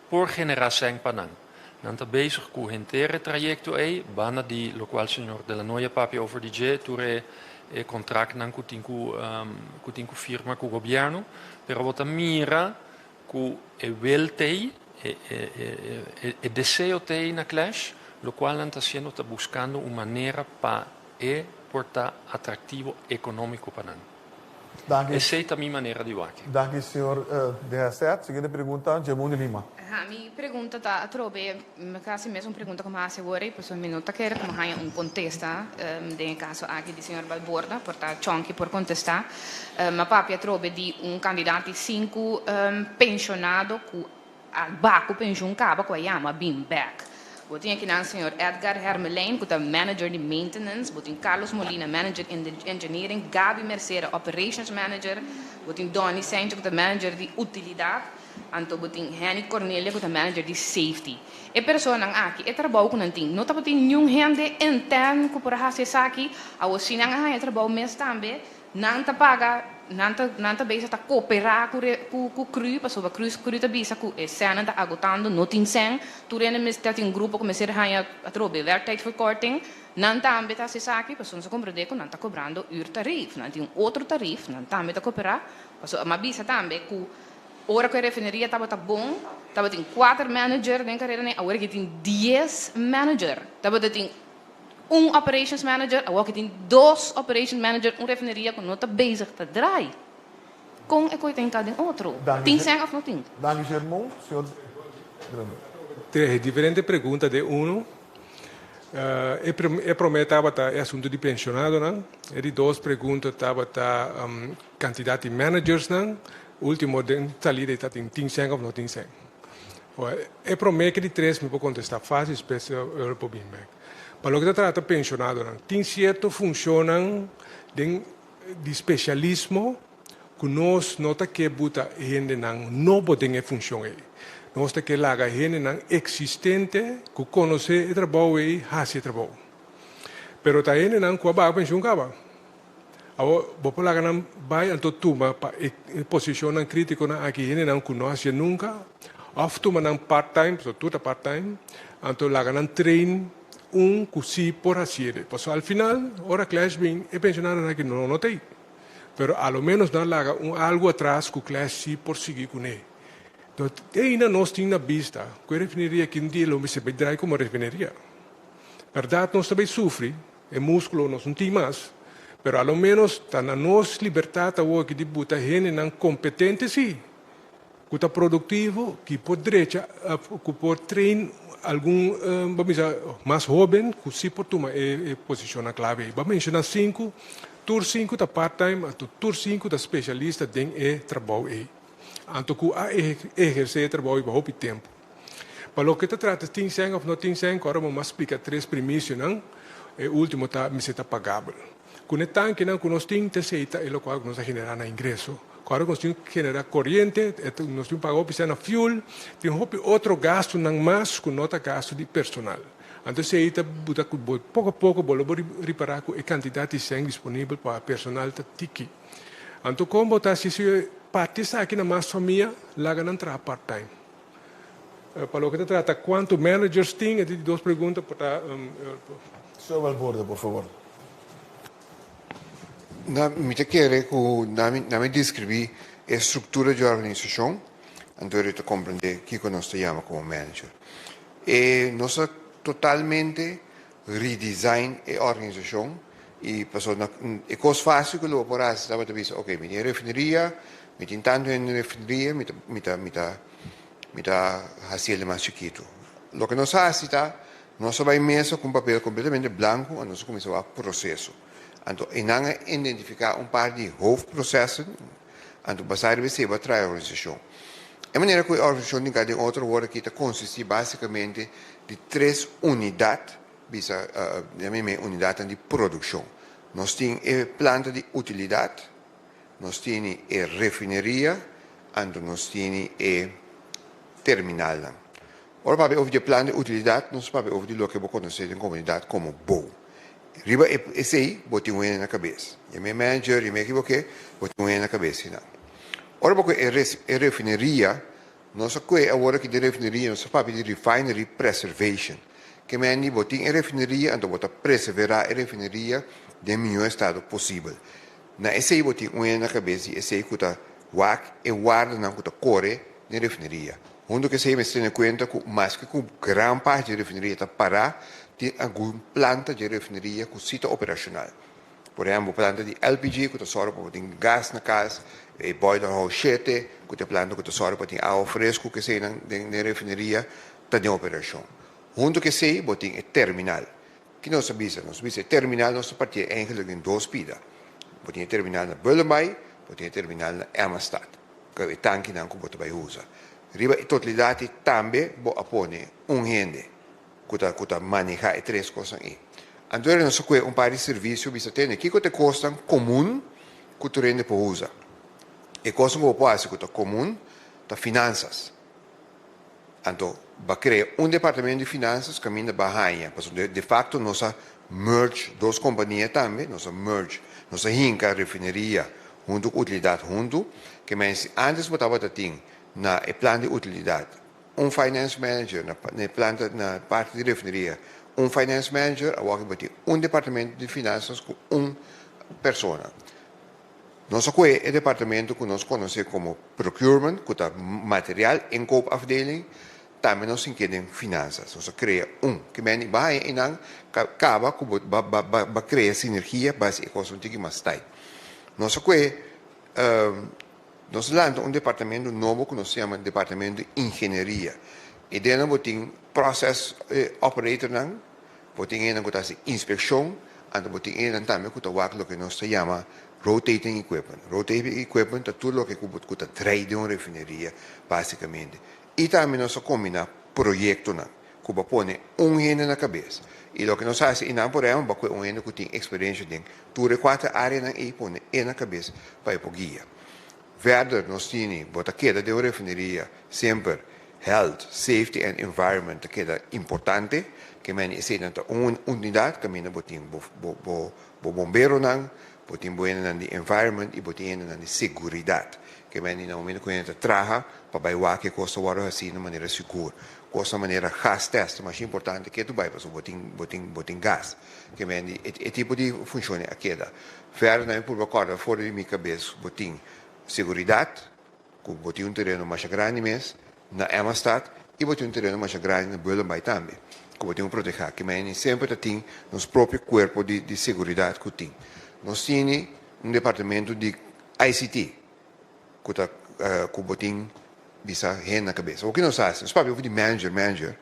por generá sèn pa nan. Nan ta bezig ku henter e trayekto ei, banda di lokual señor De La Noy a papia over di dje, tur e e kontraktnan ku tin ku ku tin ku firma ku gobièrnu, pero bo ta mira ku e wil t'ei, e e e e deseo t'ei na Clash, lokual nan ta hasiendo ta buskando un manera pa e por ta atraktivo ekonómiko pa nan. Danki. Esei ta mi manera di wak. Danki señor De Haseth. Siguiente pregunta, Djemundi Lima. Ha, mi pregunta ta atrobe casi mesun pregunta cu mi a haci awor ey, pasobra mi no ta kere cu mi haya un contesta den e caso aki di señor Balborda, por ta Chonky por contesta. Mi a papia atrobe di un candidat di sinku pensionado cu. A ba ku penshun kaba ku a yama bin bek. Bo tin akinan señor Edgar Hermelijn ku ta manager di maintenance, bo tin Carlos Molina manager engineering, Gaby Mercera operations manager, bo tin Donny Saintje ku ta manager di utilidat, anto bo tin Henny Cornelia ku ta manager di safety. E personanan aki e trabou ku nan tin no tabatin niun hende intern ku por a hasi esaki, awor si nan a haña trabou mes tambe Nan ta paga, nan ta nan ta bezig ta koperá ku re ku ku cru pasobra cru cru ta bisa ku e sènnan ta agotando, no tin sèn, tur hende mester tin un grupo ku mester haña atrobe werktijdverkorting, nan tambe ta hasi esaki pasobra nos a komprendé ku nan ta kobrando uurtarief, nan tin un otro tarief, nan tambe ta koperá, pasobra m'a bisa tambe ku ora ku e refineria tabata bon tabatin kuater manager den karera nei, awor aki tin dies manager, tabata tin. Un operations manager, awor ki tin dos operations manager, un refineria ku no ta bezig ta draai. Kon e koi ta hinká den otro? Tin sèn òf no tin? Danki Germon. Señor Grunberg. Tres diferente pregunta den uno. E promé tabata e asuntu di pensionadonan. E di dos pregunta tabata kantidat di managersnan. Ultimo den salida e ta tin tin sèn òf no tin sèn. E promé ke di tres mi por kontestá fásil, despues e por bin bèk. Pa loke ta trata penshonadonan, tin sierto funshonnan den di spesialismo ku nos no ta ke buta hendenan nobo den e funshon ei. Nos ta ke laga hendenan eksistente ku konosé e trabou ei hasi e trabou. Pero ta hendenan ku a baha penshun kaba. Awor, bo por laga nan bai anto tuma pa e posishonnan krítikonan aki hendenan ku no hasié nunka, òf tuma nan part-time, pasobra tur ta part-time, anto laga nan train un ku sí por hasié. Pasobra al final, ora Clash bin, e pensionadonan aki no no ta ei. Pero a lo ménos nan laga un algu atras ku Clash sí por sigui kuné. Enton, te ainda nos tin na bista ku e refineria aki un dia lo mester bai drai komo refineria. Bèrdat nos ta bai sufri. E músculo nos no tin mas, pero a lo menos ta na nos libertad awor aki di buta hendenan competente sí, cu ta productivo, ki por drecha, cu por train algun, bo bisa, mas hoben cu sí por tuma e posicionnan clave ei. Bo a menciona cinco, tur cinco ta part-time, anto tur cinco ta specialista den e trabou ei, anto cu a eherce e trabou ei pa hopi tempo. Pa loke ta trata tin sèn òf no tin sèn, ku ora bo mas splika tres primisionan, e último ta mester ta pagabel. Ku e tankinan ku nos tin ta esei ta e lokual ku nos ta generá na ingreso. Ku ora ku nos tin generá koriente, nos tin paga hopi sèn na fuel, tin hopi otro gastunan mas ku no ta gastu di personal. Anto esei ta buta ku bo poko a poko bo lo por ripará ku e kantidat di sèn disponibel pa personal ta tiki. Anto kon bo ta hasi si parti esaki na mas famia, laga nan traha part time. Pa loke ta trata cuanto managers tin, e di dos pregunta por ta. Señor Balborde, por favor. Na, mi ta kere ku na mi, na mi deskribí e struktura di organisashon, anto e ta komprendé kiko nos ta yama komo manager. E nos a totalmente redesign e organisashon i pasobra na e kos fásil ku lo bo por hasi tabata bisa, oke, mi tin e refineria, mi tin tantu hende den refineria, mi ta mi ta mi ta mi ta hasi el mas chikitu. Loke nos a hasi ta, nos a bai mesa ku un papel kompletamente blanku anto nos a kuminsá wak proseso. Anto einan a identifiká un par di hoofdprosessen, anto basá riba esei bo a traha e organisashon. E manera ku e organisashon tin ka den otro wòrdu aki ta konsistí básikamente di tres unidat, bisa yama e unidatnan di produkshon. Nos tin e planta di utilidat, nos tini e refineria, anto nos tini e terminalnan. Ora papia over di e planta di utilidat, nos papia over di loke bo konosé den komunidat komo bou. Riba e esei bo tin un hende na kabes. Yam'é manager, yam'é kiboke, bo tin un hende na kabes einan. Ora bo koe e refineria, nos a koe awor aki den refineria, nos a papia di refinery preservation. Ke mende bo tin e refineria, anto bo ta preserverá e refineria den mihó estado posibel. Na esei bo tin un hende na kabes di esei ku ta wak e wardanan ku ta kore den refineria. Huntu ku esei mester tene kuenta ku maske ku gran parti di refineria ta pará, tin algun planta di refineria ku si ta operashonal. Por ehèmpel planta di LPG ku ta sòru pa bo tin gas na kas, e boiler house shete ku ta e planta ku ta sòru pa tin awa fresku ku eseinan den refineria ta den operashon. Huntu ku esei bo tin e terminal. Ki nos a bisa? Nos a bisa e terminal nos ta partié eigenlijk den dos pida. Bo tin e terminal na Bullenbaai, bo tin e terminal na Emmastad. Ku e tankinan ku bo ta bai usa. Riba e totalidat ei tambe bo a pone un hende ku ta ku ta manehá e tres kosnan ei. Anto era nos a kue un par di servisio bisa tende kiko ta e kosnan komun ku tur hende por usa. E kosnan ku bo por hasi ku ta komun ta finansas. Anto ba krea un departamento di finansas kaminda ba haña pasobra de facto nos a merge dos kompania tambe, nos a merge, nos a hinka refineria huntu ku utilidat huntu, ke men si antes bo tabata tin na e plan di utilidat un finance manager, na e planta na parti di refineria un finance manager, awor bo tin un departamento di finansas ku un persona. Nos a kohe e departamento ku nos konosé komo procurement, ku ta material inkoopafdeling, tambe nos sink'é den finansas. Nos a krea un. Ke meni ba haña einan kaba ku bo ba ba ba krea sinergia ba hasi e kos un tiki mas tight. Nos a kohe nos a lanta un departamento nobo ku nos yama departamento di ingenieria. I den bo tin process operatornan, Bo tin enan ku ta hasi inspekshon, anto bo tin enan tambe ku ta wak loke nos ta yama rotating equipment. Rotating equipment ta tur loke ku ku ta drai den un refineria basikamente. I tambe nos ta kombiná proyektonan ku bo pone un hende na kabes. I loke nos hasi einan por ehèmpel bo a kohe un hende ku tin eksperensha den tur e kuater áreanan ei pone e na kabes pa e por guia. Verder nos tini bo ta keda den un refineria semper Health, Safety and Environment ta keda importante, ke meni eseinan ta un unidat kaminda bo tin bo bo bo bomberonan, bo tin bo hendenan di environment i bo tin hendenan di seguridat. Ke meni na momento ku hende ta traha pa bai wak e kos ta wòrdu hasí na manera sigur. Kos na manera gas test ta masha importante ke tu bai pasobra bo tin bo tin bo tin gas. Ke meni e tipo di funshon a keda. Verder nan mi purba kòrda for di mi kabes bo tin seguridat, Ku bo tin un tereno masha grandi mes na Emmastad i bo tin un tereno masha grandi na Bullenbaai tambe ku bo tin ku protehá. Ke manera semper ta tin nos propio kuerpo di di seguridat ku tin. Nos tini un departamento di ICT ku ta ku bo tin bisa hende na kabes. Awor ki nos hasi? Nos papia over di manager, manager.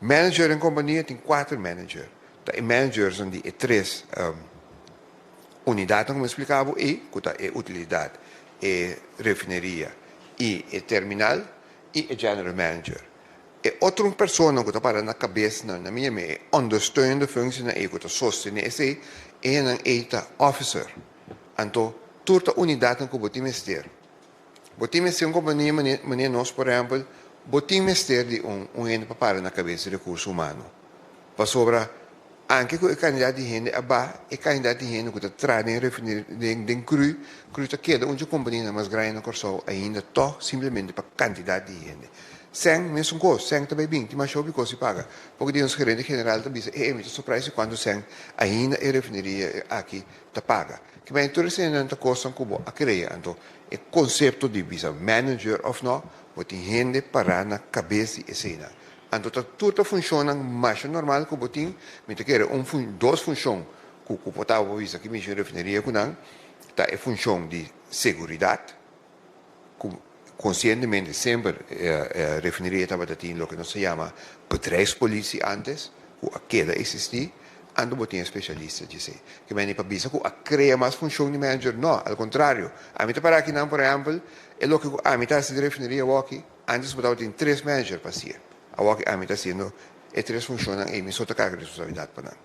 Manager den kompania tin kuater manager. Ta e managersnan di e tres Unidatnan ku mi a splika bo ei, ku ta e utilidat, e refineria i e terminal i e general manager. E otro personanan ku ta para na kabesnan, na mi yama e ondersteunende functienan ei ku ta sostené esei, enan ei ta officer. Anto tur ta unidatnan ku bo tin mester. Bo tin mester un kompania manera nos por ehèmpel, bo tin mester di un un hende pa para na kabes di rekurso humano. Pasobra anke ku e kandidat di hende a baha, e kandidat di hende ku ta traha den refineria den den cru, cru ta keda un dje kompanianan mas grandi na Kòrsou ainda tòg simplemente pa kantidat di hende. Sèn mesun kos, sèn ta bai bin, tin masha hopi kos di paga. Poko di nos gerente general ta bisa, e e mi ta surprise di kuantu sèn ainda e refineria aki ta paga. Kibai tur eseinan ta kosnan ku bo a krea, anto e konsepto di bisa manager òf nò, bo tin hende pará na kabes di eseinan. Anto ta tur ta funshonnan masha normal ku bo tin, mi ta kere un fun dos funshon ku ku por ta bo bisa ki mishi refineria ku nan ta e funshon di seguridat ku konsientemente semper e refineria tabata tin loke nos ta yama bedrijfspolitie antes ku a keda eksistí, anto bo tin e spesialista djesei. Ke meni pa bisa ku a krea mas funshon di manager? No, al kontrario. Ami ta para akinan por ehèmpel e loke ku ami ta hasi di refineria awoki, Antes bo tabatin tres manager pa hasié. Awor ki ami ta hasiendo e tres funshonnan ei, mi so ta karga responsabilidat pa nan.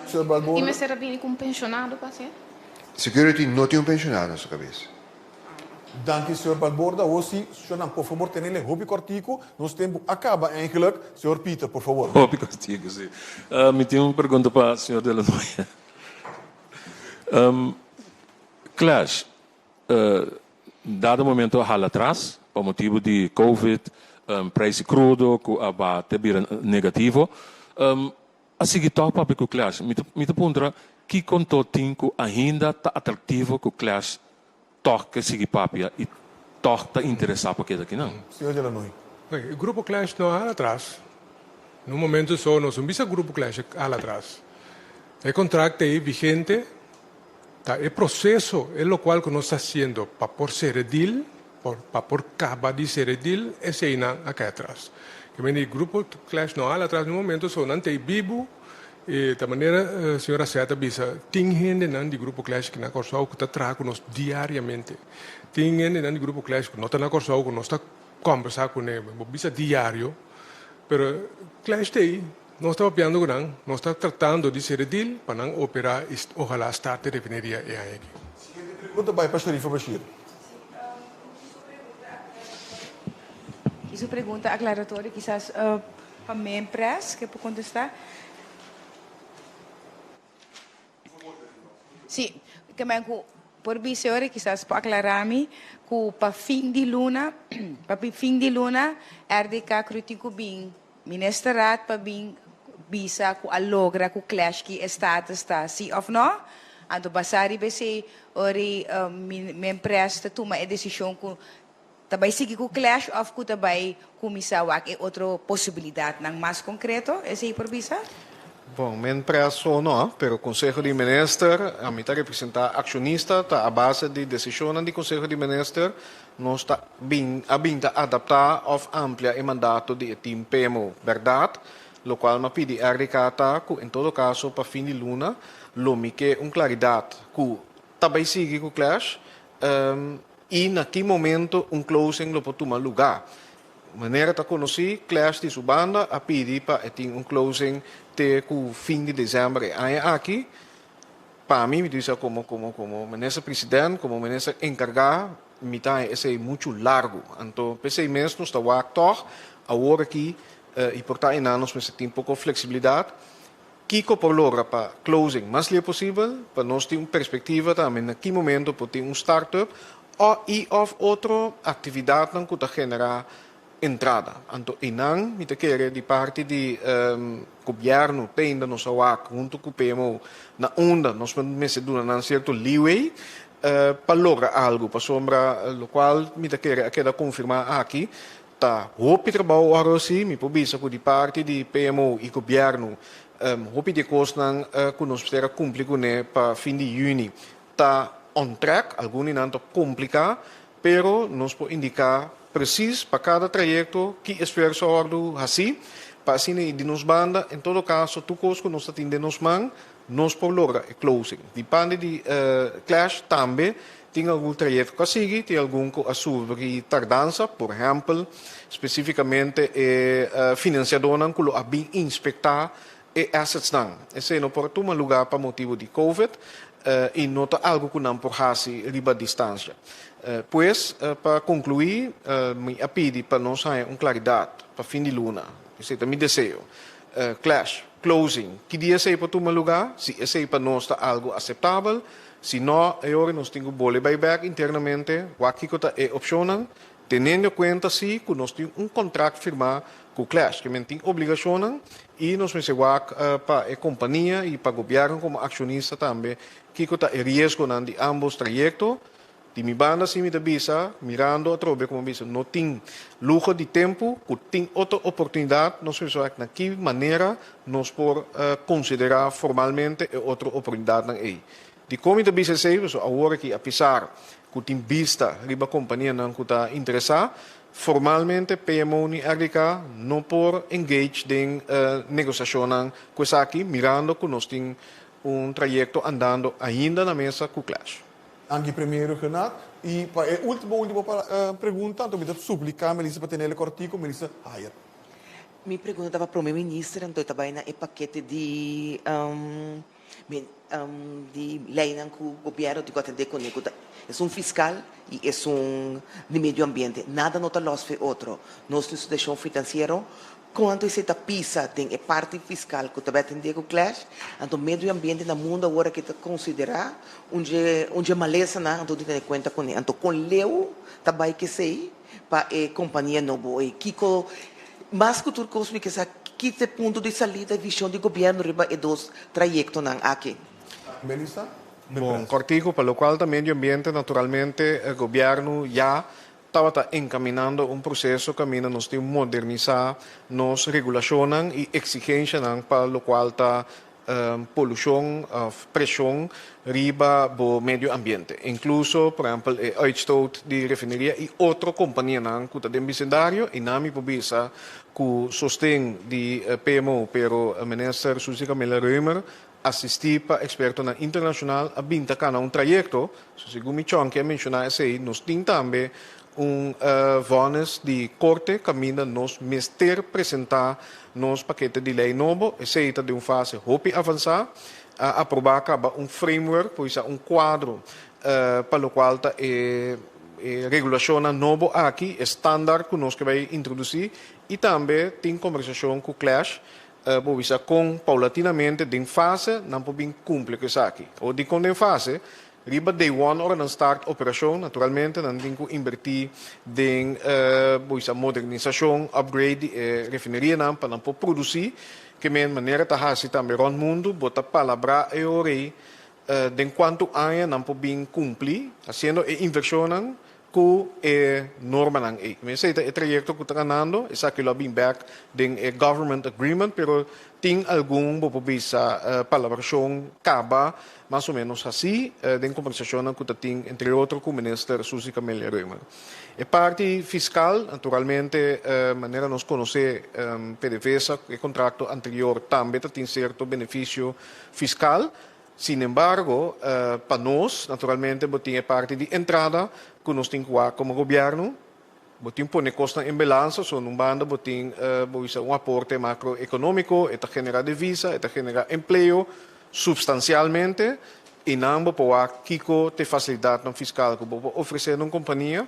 Señor Balboa. I mester a bini ku un penshonado pa hasié? Security no tin un penshonado na su kabes. Danki señor Balborda. Awor si, señornan, por fabor tenele hopi kòrtiku. Nos tempu a kaba eigenlijk. Señor Pieter, por fabor. Hopi kòrtiku, si. Mi tin un pregunta pa señor De La Noya. Clash. Dado momento a hala atras pa motibu di covid, prijs di crudo cu a bate bira negativo. A sigui tog papia cu Clash. Mi ta puntra kico anto tin cu ainda ta atractivo cu Clash tog ke sigui papia y tog ta interesa pa keda akinan? Señor De La Noy. E grupo Clash no a hala atras. Na un momento so nos no bisa grupo Clash a hala atras. E contract ei vigente. Ta e proceso e locual cu nos ta haciendo pa por cera e deal, pa por caba di cera e deal, eseynan a cay atras. Ke mende e grupo Clash no hala atras niun momento, so nan ta ey bibu y ta manera señor Asset a bisa, tin hendenan di grupo Clash aki na Corsou cu ta traha cu nos diariamente. Tin hendenan di grupo Clash cu no ta na Corsou cu nos ta. kòmbersá kuné, bo bisa diario, pero Clash ta ei, nos ta papiando ku nan, nos ta tratando di sera deal pa nan operá i ohalá start e refineria e aña aki. Siguiente pregunta bai pa Sharifa Bashir. Ki su pregunta aklaratorio kisas pa Mempress ke por kontestá. Sí, ke men ku por bisa ora kisas por aklará mi ku pa fin di luna, pa fin di luna RDK Cru tin ku bin Ministerraad pa bin bisa ku a logra ku Clash ki e status ta sí òf nò. Anto basá riba esei ora Mempress ta tuma e desishon ku ta bai sigui ku Clash òf ku ta bai kuminsá wak e otro posibilidatnan mas konkreto, esei por bisa? Bon, Mempress so no, pero Konseho di Minister, ami ta representá akshonista, ta a base di desishonnan di Konseho di Minister nos ta bin a bin ta adaptá òf amplia e mandato di e tim PMO. Bèrdat, lokual m'a pidi RDK ta ku en todo kaso pa fin di luna lo mi ke un klaridat ku ta bai sigui ku Clash i na ki momento un closing lo por tuma lugá. Manera ta konosí, Clash di su banda a pidi pa e tin un closing te ku fin di desèmber e aña aki. Pa mi, mi ta bisa komo komo komo minister president, komo minister enkargá, mi ta haña esei muchu largu. Anto p'esei mes nos ta wak tòg awor aki i por ta einan nos mester tin poko fleksibilidat. Kiko por logra pa closing mas lie posibel, pa nos tin un perspektiva tambe na ki momento por tin un startup o i òf otro aktividatnan ku ta generá entrada. Anto einan mi ta kere di parti di gobièrnu te ainda nos a wak huntu ku PMO na unda nos mester duna nan sierto leeway pa logra algu pasobra lokual mi ta kere a keda konfirmá aki ta hopi trabou ora si mi por bisa ku di parti di PMO i gobièrnu hopi di e kosnan ku nos mester a kumpli kuné pa fin di yüni ta on track, algun di nan ta kompliká pero nos por indiká presis pa kada trayekto ki esfuerso a wòrdu hasí pa asina i di nos banda en todo kaso tur kos ku nos ta tin den nos man nos por logra e closing. Di pandi di Clash tambe tin algun trayekto ku a sigui, tin algun ku a sufri tardansa, por ehèmpel spesífikamente e finansiadónan ku lo a bin inspektá e assetsnan. Esei no por a tuma lugá pa motibu di Covid i no ta algu ku nan por hasi riba distansia. Pues, pa konkluí, mi a pidi pa nos haña un klaridat pa fin di luna. Esei ta mi deseo. Clash, closing, ki dia esei por tuma lugá? Si esei pa nos ta algu aseptabel. Si no, e ora nos tin ku bole bai bèk internamente, wak kiko ta e opshonnan, Teniendo kuenta si ku nos tin un kontrakt firmá ku Clash, ke men tin obligashonnan i nos mester wak pa e kompania i pa gobièrnu komo akshonista tambe kiko ta e riesgonan di ámbos trayekto. Di mi banda si mi ta bisa, mirando atrobe komo bisa no tin luho di tempu ku tin otro oportunidat nos mester wak na ki manera nos por konsiderá formalmente e otro oportunidatnan ei. Dikon mi ta bisa esei? Pasobra awor aki apesar ku tin bista riba kompanianan ku ta interesá, formalmente PMO ni RDK no por engage den negosiashonnan ku esaki, mirando ku nos tin un trayekto andando ainda na mesa ku Clash. Danki Premier Rhuggenaath. I pa e ultimo ultimo pregunta, anto mi ta supliká Melissa pa tenel e kòrtiku, Melissa Hayer. Mi pregunta ta pa Prome Minister, anto e ta bai na e pakete di Di leynan cu gobierno tin cu atende cune cu ta esun fiscal y esun di medio ambiente. Nada no ta los fe otro. Nos tin situacion financiero cuanto esey ta pisa den e parti fiscal cu ta bay atende cu clash. Anto medio ambiente na mundo awor aki ta considera un dje un dje malesanan anto tin tene cuenta cune. Anto con leu ta bay kesey pa e compania nobo ey? Kico mas cu tur cos mi ke sa ki ta e punto di salida e vision di gobierno riba e dos trayectonan aki? Melissa, Bon, cortico, pa locual ta medio ambiente naturalmente gobierno ya tabata encaminando un proceso caminda nos tin modernisa nos regulacionnan y exigencianan pa locual ta polushon òf preshon riba bo medio ambiente. Inkluso, por ehèmpel, e uitstoot di refineria i otro kompanianan ku ta den bisindario i nan mi por bisa ku sosten di PMO, pero Minister Suzy Camilla Römer asistí pa ekspertonan internashonal a bin ta kana un trayekto, so segun mi Chonky a menshoná esei, nos tin tambe. un vonnis di korte kaminda nos mester presentá nos pakete di lei nobo. Esei ta den un fase hopi avansá. A aprobá kaba un framework, por bisa un kuadro, pa lokual ta e regulashonnan nobo aki, e standaard ku nos ke bai introdusí i tambe tin kombersashon ku Clash por bisa kon paulatinamente den fase nan por bin kumpli ku esaki. Awor dikon den fase? Riba day one ora nan start operashon naturalmente nan tin ku inbertí den bo bisa modernisashon, upgrade di e refinerianan pa nan por produsí. Ke men manera ta hasi tambe rònt mundu bo ta palabrá e ora ei den kuantu aña nan por bin kumpli hasiendo e invershonnan ku e normanan ei. Esei ta e trayekto ku ta ganando, esaki lo a bin bèk den e government agreement, pero tin algun bo por bisa palabrashon kaba mas o ménos hasí den kombersashonnan ku ta tin entre otro ku minister Suzy Camelia Römer. E parti fiskal, naturalmente manera nos konosé PDVSA, e kontrakto anterior tambe ta tin sierto benefisio fiskal. Sin embargo, pa nos, naturalmente, bo tin e parti di entrada ku nos tin ku wak komo gobièrnu. Bo tin pone kosnan en belansa, so un banda bo tin, bo bisa, un aporte makroekonómiko, e ta generá devisa, e ta generá empleo supstansialmente, i nan bo por wak kiko ta e fasilidatnan fiskal ku bo por ofresé na un kompania.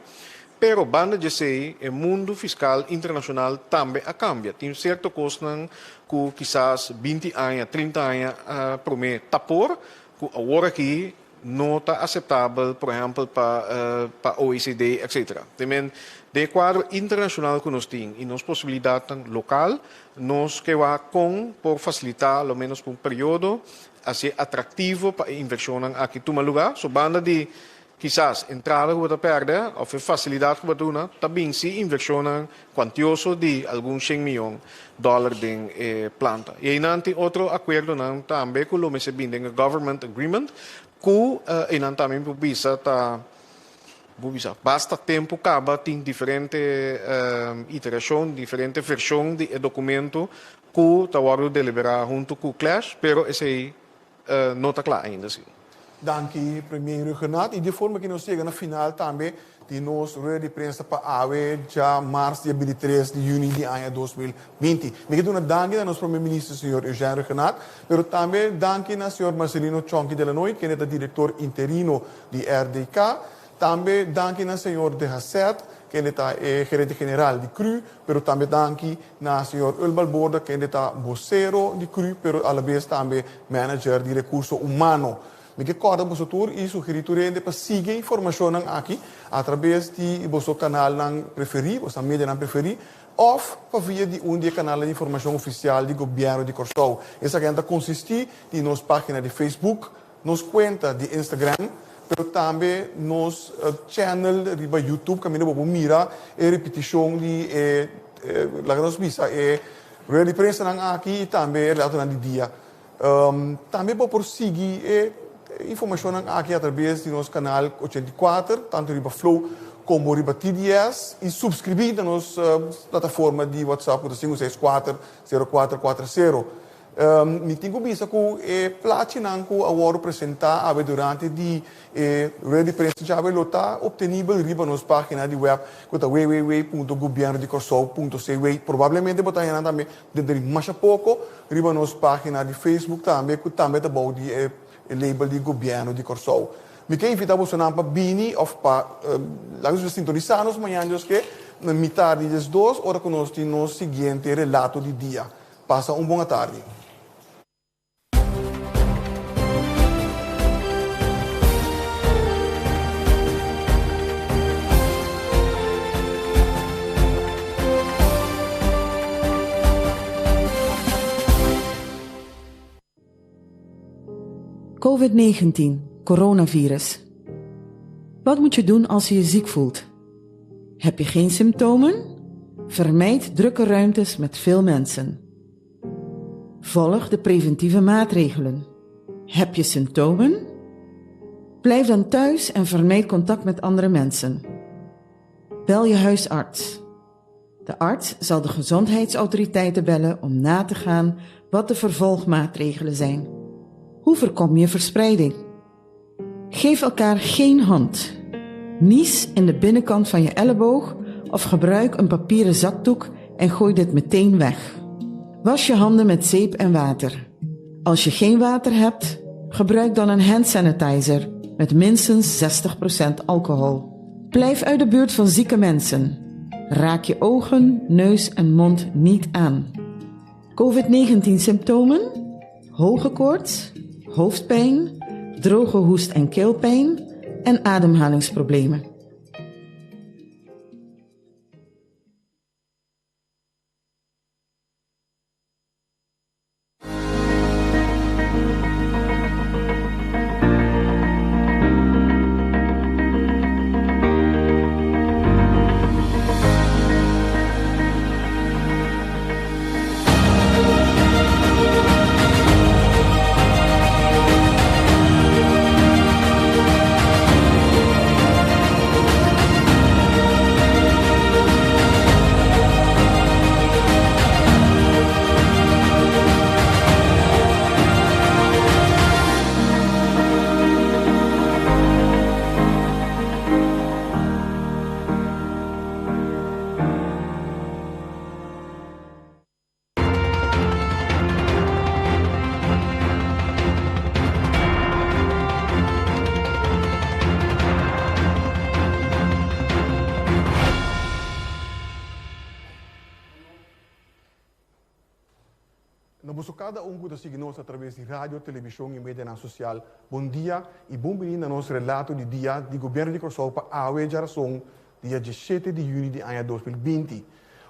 Pero banda di esei, e mundu fiskal internashonal tambe a kambia. Tin sierto kosnan ku kisas 20 aña, 30 aña promé ta por, ku awor aki no ta aseptabel, por ehèmpel pa pa OECD, etsetera. Te men, den e kuadro internashonal ku nos tin i nos posibilidatnan lokal, nos ke wak kon por fasilitá lo ménos pa un periodo hasié atraktivo pa e invershonnan aki tuma lugá. So banda di Kisas entrada ku bo ta pèrdè òf e fasilidat ku bo ta duna ta bin si invershonnan kuantioso di algun shen mion dòler den e planta. I einan tin otro akuerdonan tambe ku lo mester bin den e government agreement ku einan tambe mi por bisa ta bo bisa basta tempu kaba tin diferente iterashon, diferente vershon di e dokumento ku ta wòrdu deliberá huntu ku Clash, pero esei No ta kla ainda si. Danki Premier Rhuggenaath y di e forma ki nos yega na final tambe di nos rueda di prensa pa awe dja mars dia 23 di juni di aña 2020. Mi ke duna danki na nos Prome Minister señor Eugène Rhuggenaath, pero tambe danki na señor Marcelino Chonky Delanoy kende ta director interino di RDK. Tambe danki na señor De Haseth, kende ta e gerente general di cru, pero tambe danki na señor Earl Balborda, kende ta bosero di cru, pero alabes tambe manager di recurso humano. Mi ke kòrda boso tur i sugerí tur hende pa sigui e informashonnan aki atrabes di boso kanalnan preferí, boso medianan preferí, òf pa via di un di e kanalnan di informashon ofisial di Gobièrnu di Kòrsou. Esakinan ta konsistí di nos página di Facebook, nos kuenta di Instagram, pero tambe nos channel riba YouTube kaminda bo por mira e ripitishon di e laga nos bisa e rueda di prensanan aki i tambe e relatonan di dia. Tambe bo por sigui e informashonnan aki atrabes di nos kanal 84, tantu riba Flow komo riba TDS i supskribí na nos plataforma di WhatsApp ku ta 564 0440. Mi tin ku bisa ku e plachinan ku a wòrdu presentá awe durante di e rueda di prensa djawe lo ta optenibel riba nos página di wèp ku ta www.gobièrnodikòrsou.cw. Probablemente bo ta haña nan tambe denter di masha poko riba nos página di Facebook tambe ku tambe ta bou di e label di Gobièrnu di Kòrsou. Mi ke invitá bosonan pa bini òf pa laga nos sintonisá nos mañana Dios ke na mitar di diesdos ora ku nos tin nos siguiente relato di dia. Pasa un bon atardi. Covid-19, coronavirus. Wat moet je doen als je je ziek voelt? Heb je geen symptomen? Vermijd drukke ruimtes met veel mensen. Volg de preventieve maatregelen. Heb je symptomen? Blijf dan thuis en vermijd contact met andere mensen. Bel je huisarts. De arts zal de gezondheidsautoriteiten bellen om na te gaan wat de vervolgmaatregelen zijn. Hoe voorkom je verspreiding? Geef elkaar geen hand. Nies in de binnenkant van je elleboog of gebruik een papieren zakdoek en gooi dit meteen weg. Was je handen met zeep en water. Als je geen water hebt, gebruik dan een hand sanitizer met minstens 60% alcohol. Blijf uit de buurt van zieke mensen. Raak je ogen, neus en mond niet aan. COVID-19 symptomen? Hoge koorts, hoofdpijn, droge hoest en keelpijn en ademhalingsproblemen. Na boso kada un ku ta sigui nos atraves di radio, televishon i medianan sosial, bon dia i bon bini na nos relato di dia di Gobièrnu di Kòrsou pa awe djarason, dia diesshete di yüni di aña 2020.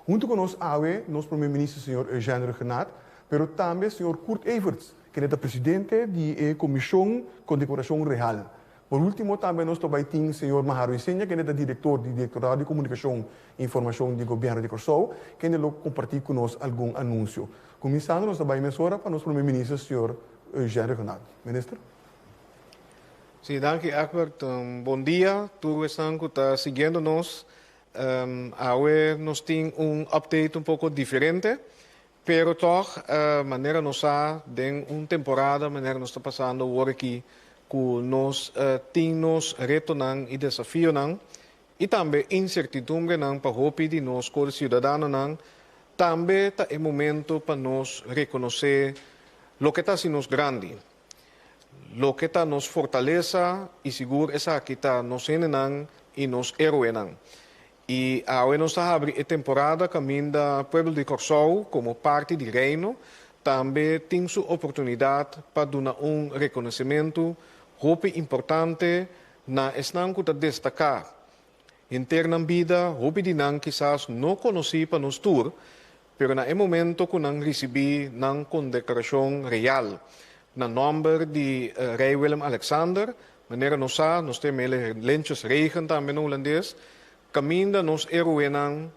Huntu ku nos awe nos Prome Minister señor Eugène Rhuggenaath, pero tambe señor Kurt Everts, kende ta presidente di e Komishon Kondekorashon Real. Por ultimo tambe nos ta bai tin señor Maharo Isenia kende ta direktor di Direktorado di Komunikashon i Informashon di Gobièrnu di Kòrsou, kende lo kompartí ku nos algun anunsio. Kuminsando nos ta bai mesora pa nos Prome Minister señor Eugène Rhuggenaath. Minister. Sí, danki Egbert. Bon dia tur esnan ku ta siguiendo nos. Awe nos tin un update un poko diferente, pero tòg manera nos sa den un temporada manera nos ta pasando awor aki ku nos tin nos retonan i desafionan i tambe insertidumbrenan pa hopi di nos kor siudadanonan, tambe ta e momento pa nos rekonosé loke ta hasi nos grandi. Loke ta nos fortalesa i sigur esaki ta nos hendenan i nos héroenan. I awe nos ta habri e temporada kaminda pueblo di Kòrsou komo parti di Reino tambe tin su oportunidat pa duna un rekonosementu hopi importante na esnan ku ta destaká henter nan bida, hopi di nan kisas no konosí pa nos tur, pero na e momento ku nan risibí nan kondekorashon real na nòmber di Rei Willem Alexander, manera nos sa, nos ta yam'é lentjesregen tambe na hulandes, kaminda nos héroenan.